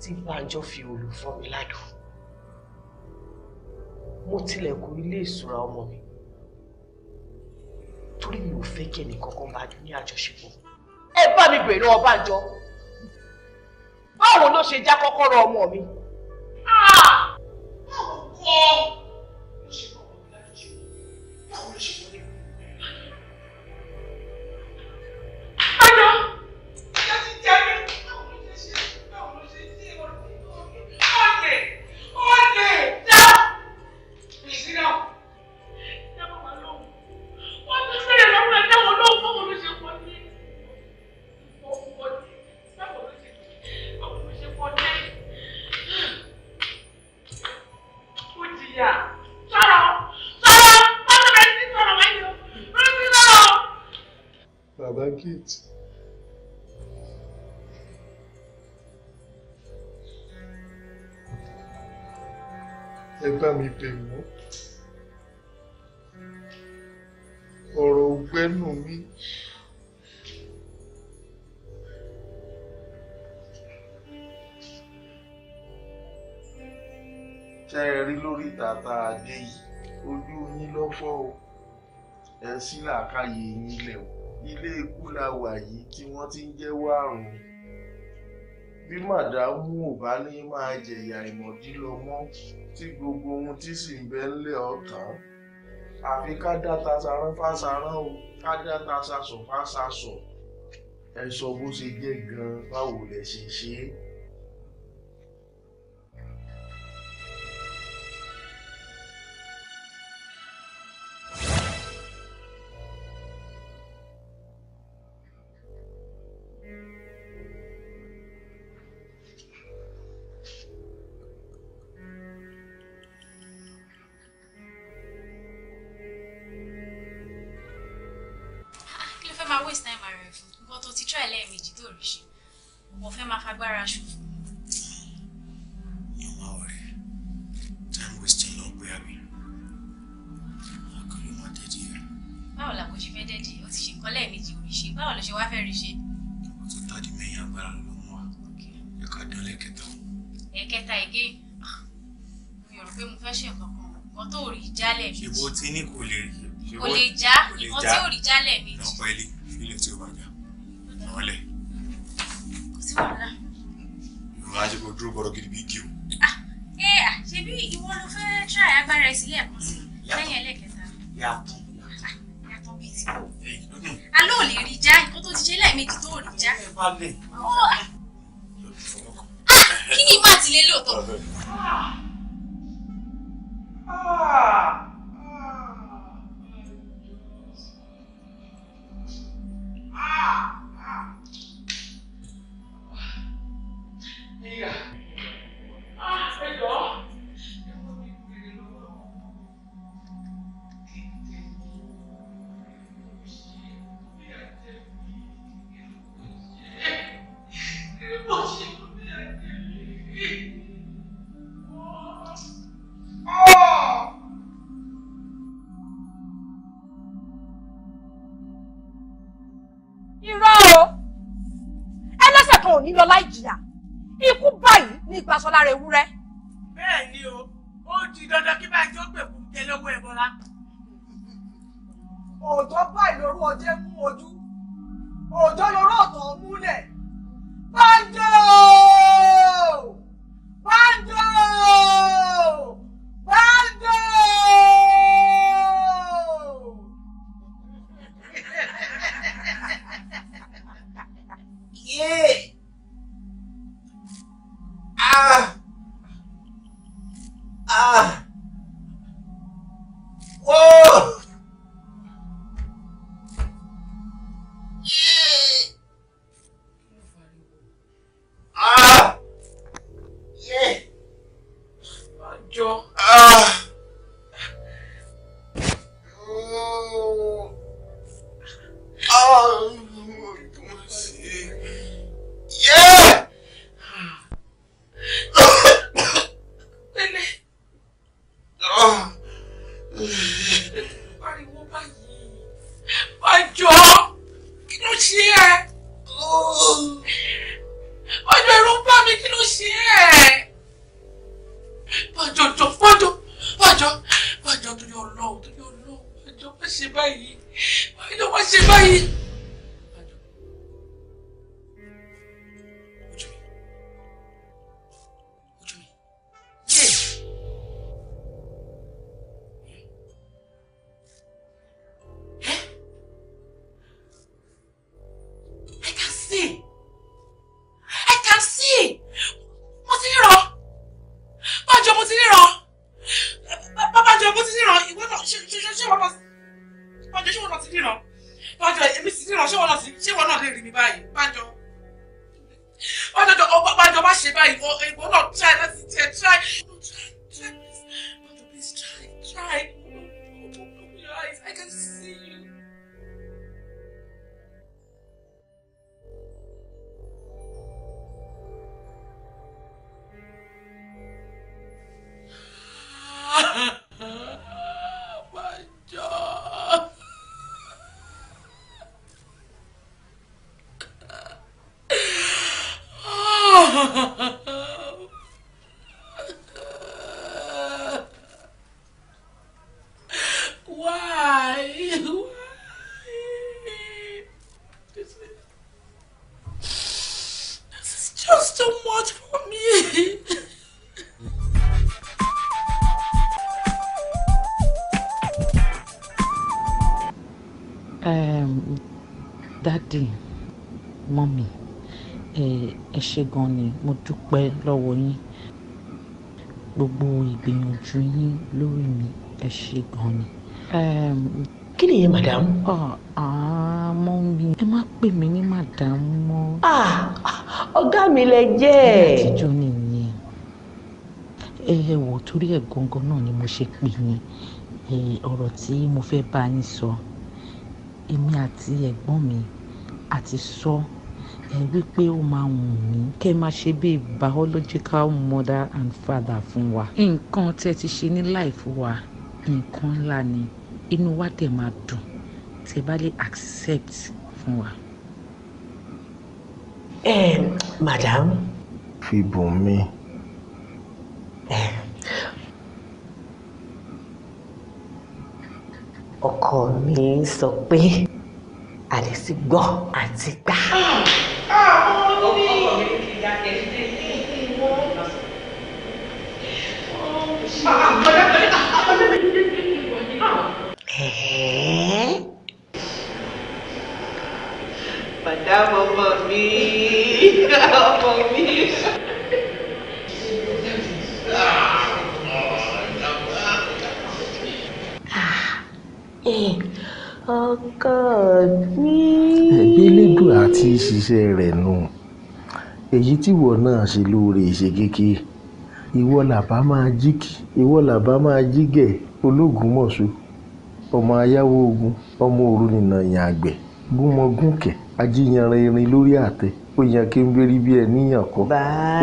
tí Bánjọ fi òòlù fọ́ mi ládùn. Mo tilẹ̀kùn ilé ìṣura ọmọ mi torí mi ò fẹ́ kí ẹnì kankan bá ní àjọṣepọ̀. Ẹ bá mi bèrè lọ́wọ́ Bánjọ, báwo ló ṣe já kọ́kọ́rọ́ ọmọ mi? Báwo kọ́ ló ṣe bọ́ ọmọ mi lájọṣepọ̀? Báwo ló ṣe wọlé? Bàbá Gate. Ẹ bá mi bẹ̀ wọ́n. Ọ̀rọ̀ ògbẹ́nu mi. Ṣé ẹ rí lórí tàtà adé yìí? Ojú yín lọ́fọ́ o. Ẹ sí làákàyè yín lẹ̀ o. Ilé ikú la wà yìí tí wọ́n ti ń jẹ́wọ́ àrùn. Bí màdámù ò bá ní máa jẹ̀yà ìmọ̀dí lọ mọ́, tí gbogbo ohun tí sì ń bẹ ńlẹ̀ ọ̀tàn. Àfi ká dáta sarán fásarán o, ká dáta sasọ̀ fásasọ̀. Ẹ sọ bó ṣe jẹ́ gan-an, báwo lẹ ṣe ṣe é? Kí ló fẹ́ máa waste time ara ẹ̀ fún? Nǹkan tó ti try lẹ́ẹ̀mejì tó rí ṣe. Mo fẹ́ máa fagbára ṣòfò. Yóò máa wọ̀rẹ́. Time wasting ló ń pè àbí. Àkọlù máa dẹ́dí ẹ̀. Báwo la kò ṣe fẹ́ dẹ́dí? O ti ṣe nǹkan lẹ́ẹ̀mejì ò rí ṣe. Báwo ló ṣe wá fẹ́ rí ṣe? Ó tó tàdí mẹ́yìn agbára ló mú wa. Ẹ ká dán lẹ́ẹ̀kẹta o. Ẹ̀kẹta again. Mi ò rò pé mo fẹ́ ṣe nǹkan kan. Nǹkan tó rí jálẹ̀ Ṣé méjì. bó ti ní kò lè rí? Ṣé Kò bó- lè já. kò lè Nǹkan já. tí ò rí jálẹ̀ méjì. Nà pẹ́ẹ́lí, fílẹ̀ tí ó bá já. Nà ọ́ lẹ̀. Kò sí wàhálà. Ìwọ á ṣe kó dúró bọ̀rọ̀ gidi bí igi o. Ẹ à, ṣebí ìwọ ló fẹ́ try agbára ẹ sílẹ̀ kan sí lẹ́yìn ẹlẹ́kẹta. Yàtọ̀. Yàtọ̀ bíi ti kò. Aló ò lè rí já. Nǹkan tó ti ṣe lẹ́ẹ̀mejì tó ò rí já. Balẹ̀. Ó à, kí ni ìmọ̀ àtìlẹ́ lóòótọ́? Irọ́ o, ẹlẹ́sẹ̀ kan ò ní lọ láì jìyà. Ikú báyìí ní ìgbàsọ lára ewúrẹ́. Bẹ́ẹ̀ ni o, ó di dandan kí báyìí tó gbèkú jẹ lọ́wọ́ ẹ̀ bọ́lá. Òòjọ́ báyìí lóru ọjẹ́ mú ojú, òòjọ́ lóru ọ̀tọ̀ múlẹ̀. Bánjọ! Bánjọ! Bánjọ! Yeah. Ah. Ah. Whoa. Yeah. Ah. Yeah. Bánjọ. Ah. Oh. Ah. Yeah. Pẹ̀lẹ́, Ah. pariwo báyìí. Bánjọ, kí ló ṣe ẹ́? Bánjọ, ẹ̀rù ń bà mí, kí ló ṣe ẹ́? Bánjọ, jọ, Bánjọ, Bánjọ, Bánjọ, torí Ọlọ́run, torí Ọlọ́run, Bánjọ, má ṣe báyìí. Bánjọ, má ṣe báyìí. I can see. I can see. Mo ti ríran. Bánjọ, mo ti ríran. Bánjọ, mo ti ríran. Ìwọ náà ṣe ṣe ṣe wọ́n náà. Bánjọ, ṣé wọ́n náà ti ríran? Bánjọ, èmi ti ríran. Ṣé wọ́n náà ti ṣé wọ́n náà lè rí mi báyìí? Bánjọ. Bánjọ, jọ, Bánjọ, má ṣe báyìí. Ìwọ náà try láti tẹ try. Try, try, please. Bánjọ, please try, try. Open your eyes. I can see you. Bánjọ. Why? Why? This is just too much for me. Daddy, Mommy, ẹ ṣé gan ni, mo dúpẹ́ lọ́wọ́ yín. Gbogbo ìgbìyànjú yín lórí mi, ẹ ṣé gan ni. Kí nìyẹn, madam? Mummy, ẹ má pè mí ní madam mọ́. Ọ̀gá mi lẹ jẹ́. Ní àtijọ́ nìyẹn. Ẹ wò, torí ẹ̀ gangan náà ni mo ṣe pè yín. Ọ̀rọ̀ tí mo fẹ́ bá yín sọ, èmi àti ẹ̀gbọ́n mi a ti sọ. Ẹ wípé ó máa wù mí kẹ́ máa ṣe bíi biological mother and father fún wa. Nǹkan tẹ́ ti ṣe ní life wa, nǹkan ńlá ni. Inú wa dẹ̀ máa dùn tẹ́ bá lè accept fún wa. Madam. Fi bùn mi. Ọkọ mi sọ pé àlè sí gbọ́ àti gbà. Madam, ọmọ mi, ọmọ mi. Ọkọ mi. Ẹbí lédùn àti ṣiṣẹ́ rẹ̀ nù. Èyí tíwọ náà ṣe lóore ṣe kékeré. Ìwọ làbá máa jíkì, ìwọ làbá máa jígẹ̀ ológunmọ̀ṣọ́. Ọmọ ayáwó ogun, ọmọ òru nìna ìyàn àgbẹ̀, gúnmọgúnkẹ̀, ajíyanran erin lórí àtẹ, ó yan kéńbérí bí ẹni yàn kọ́,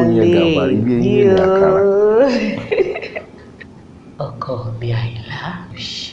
ó yan gàbàrí bí ẹni yàn àkàrà. Ọkọ mi Àyìnlá ṣe.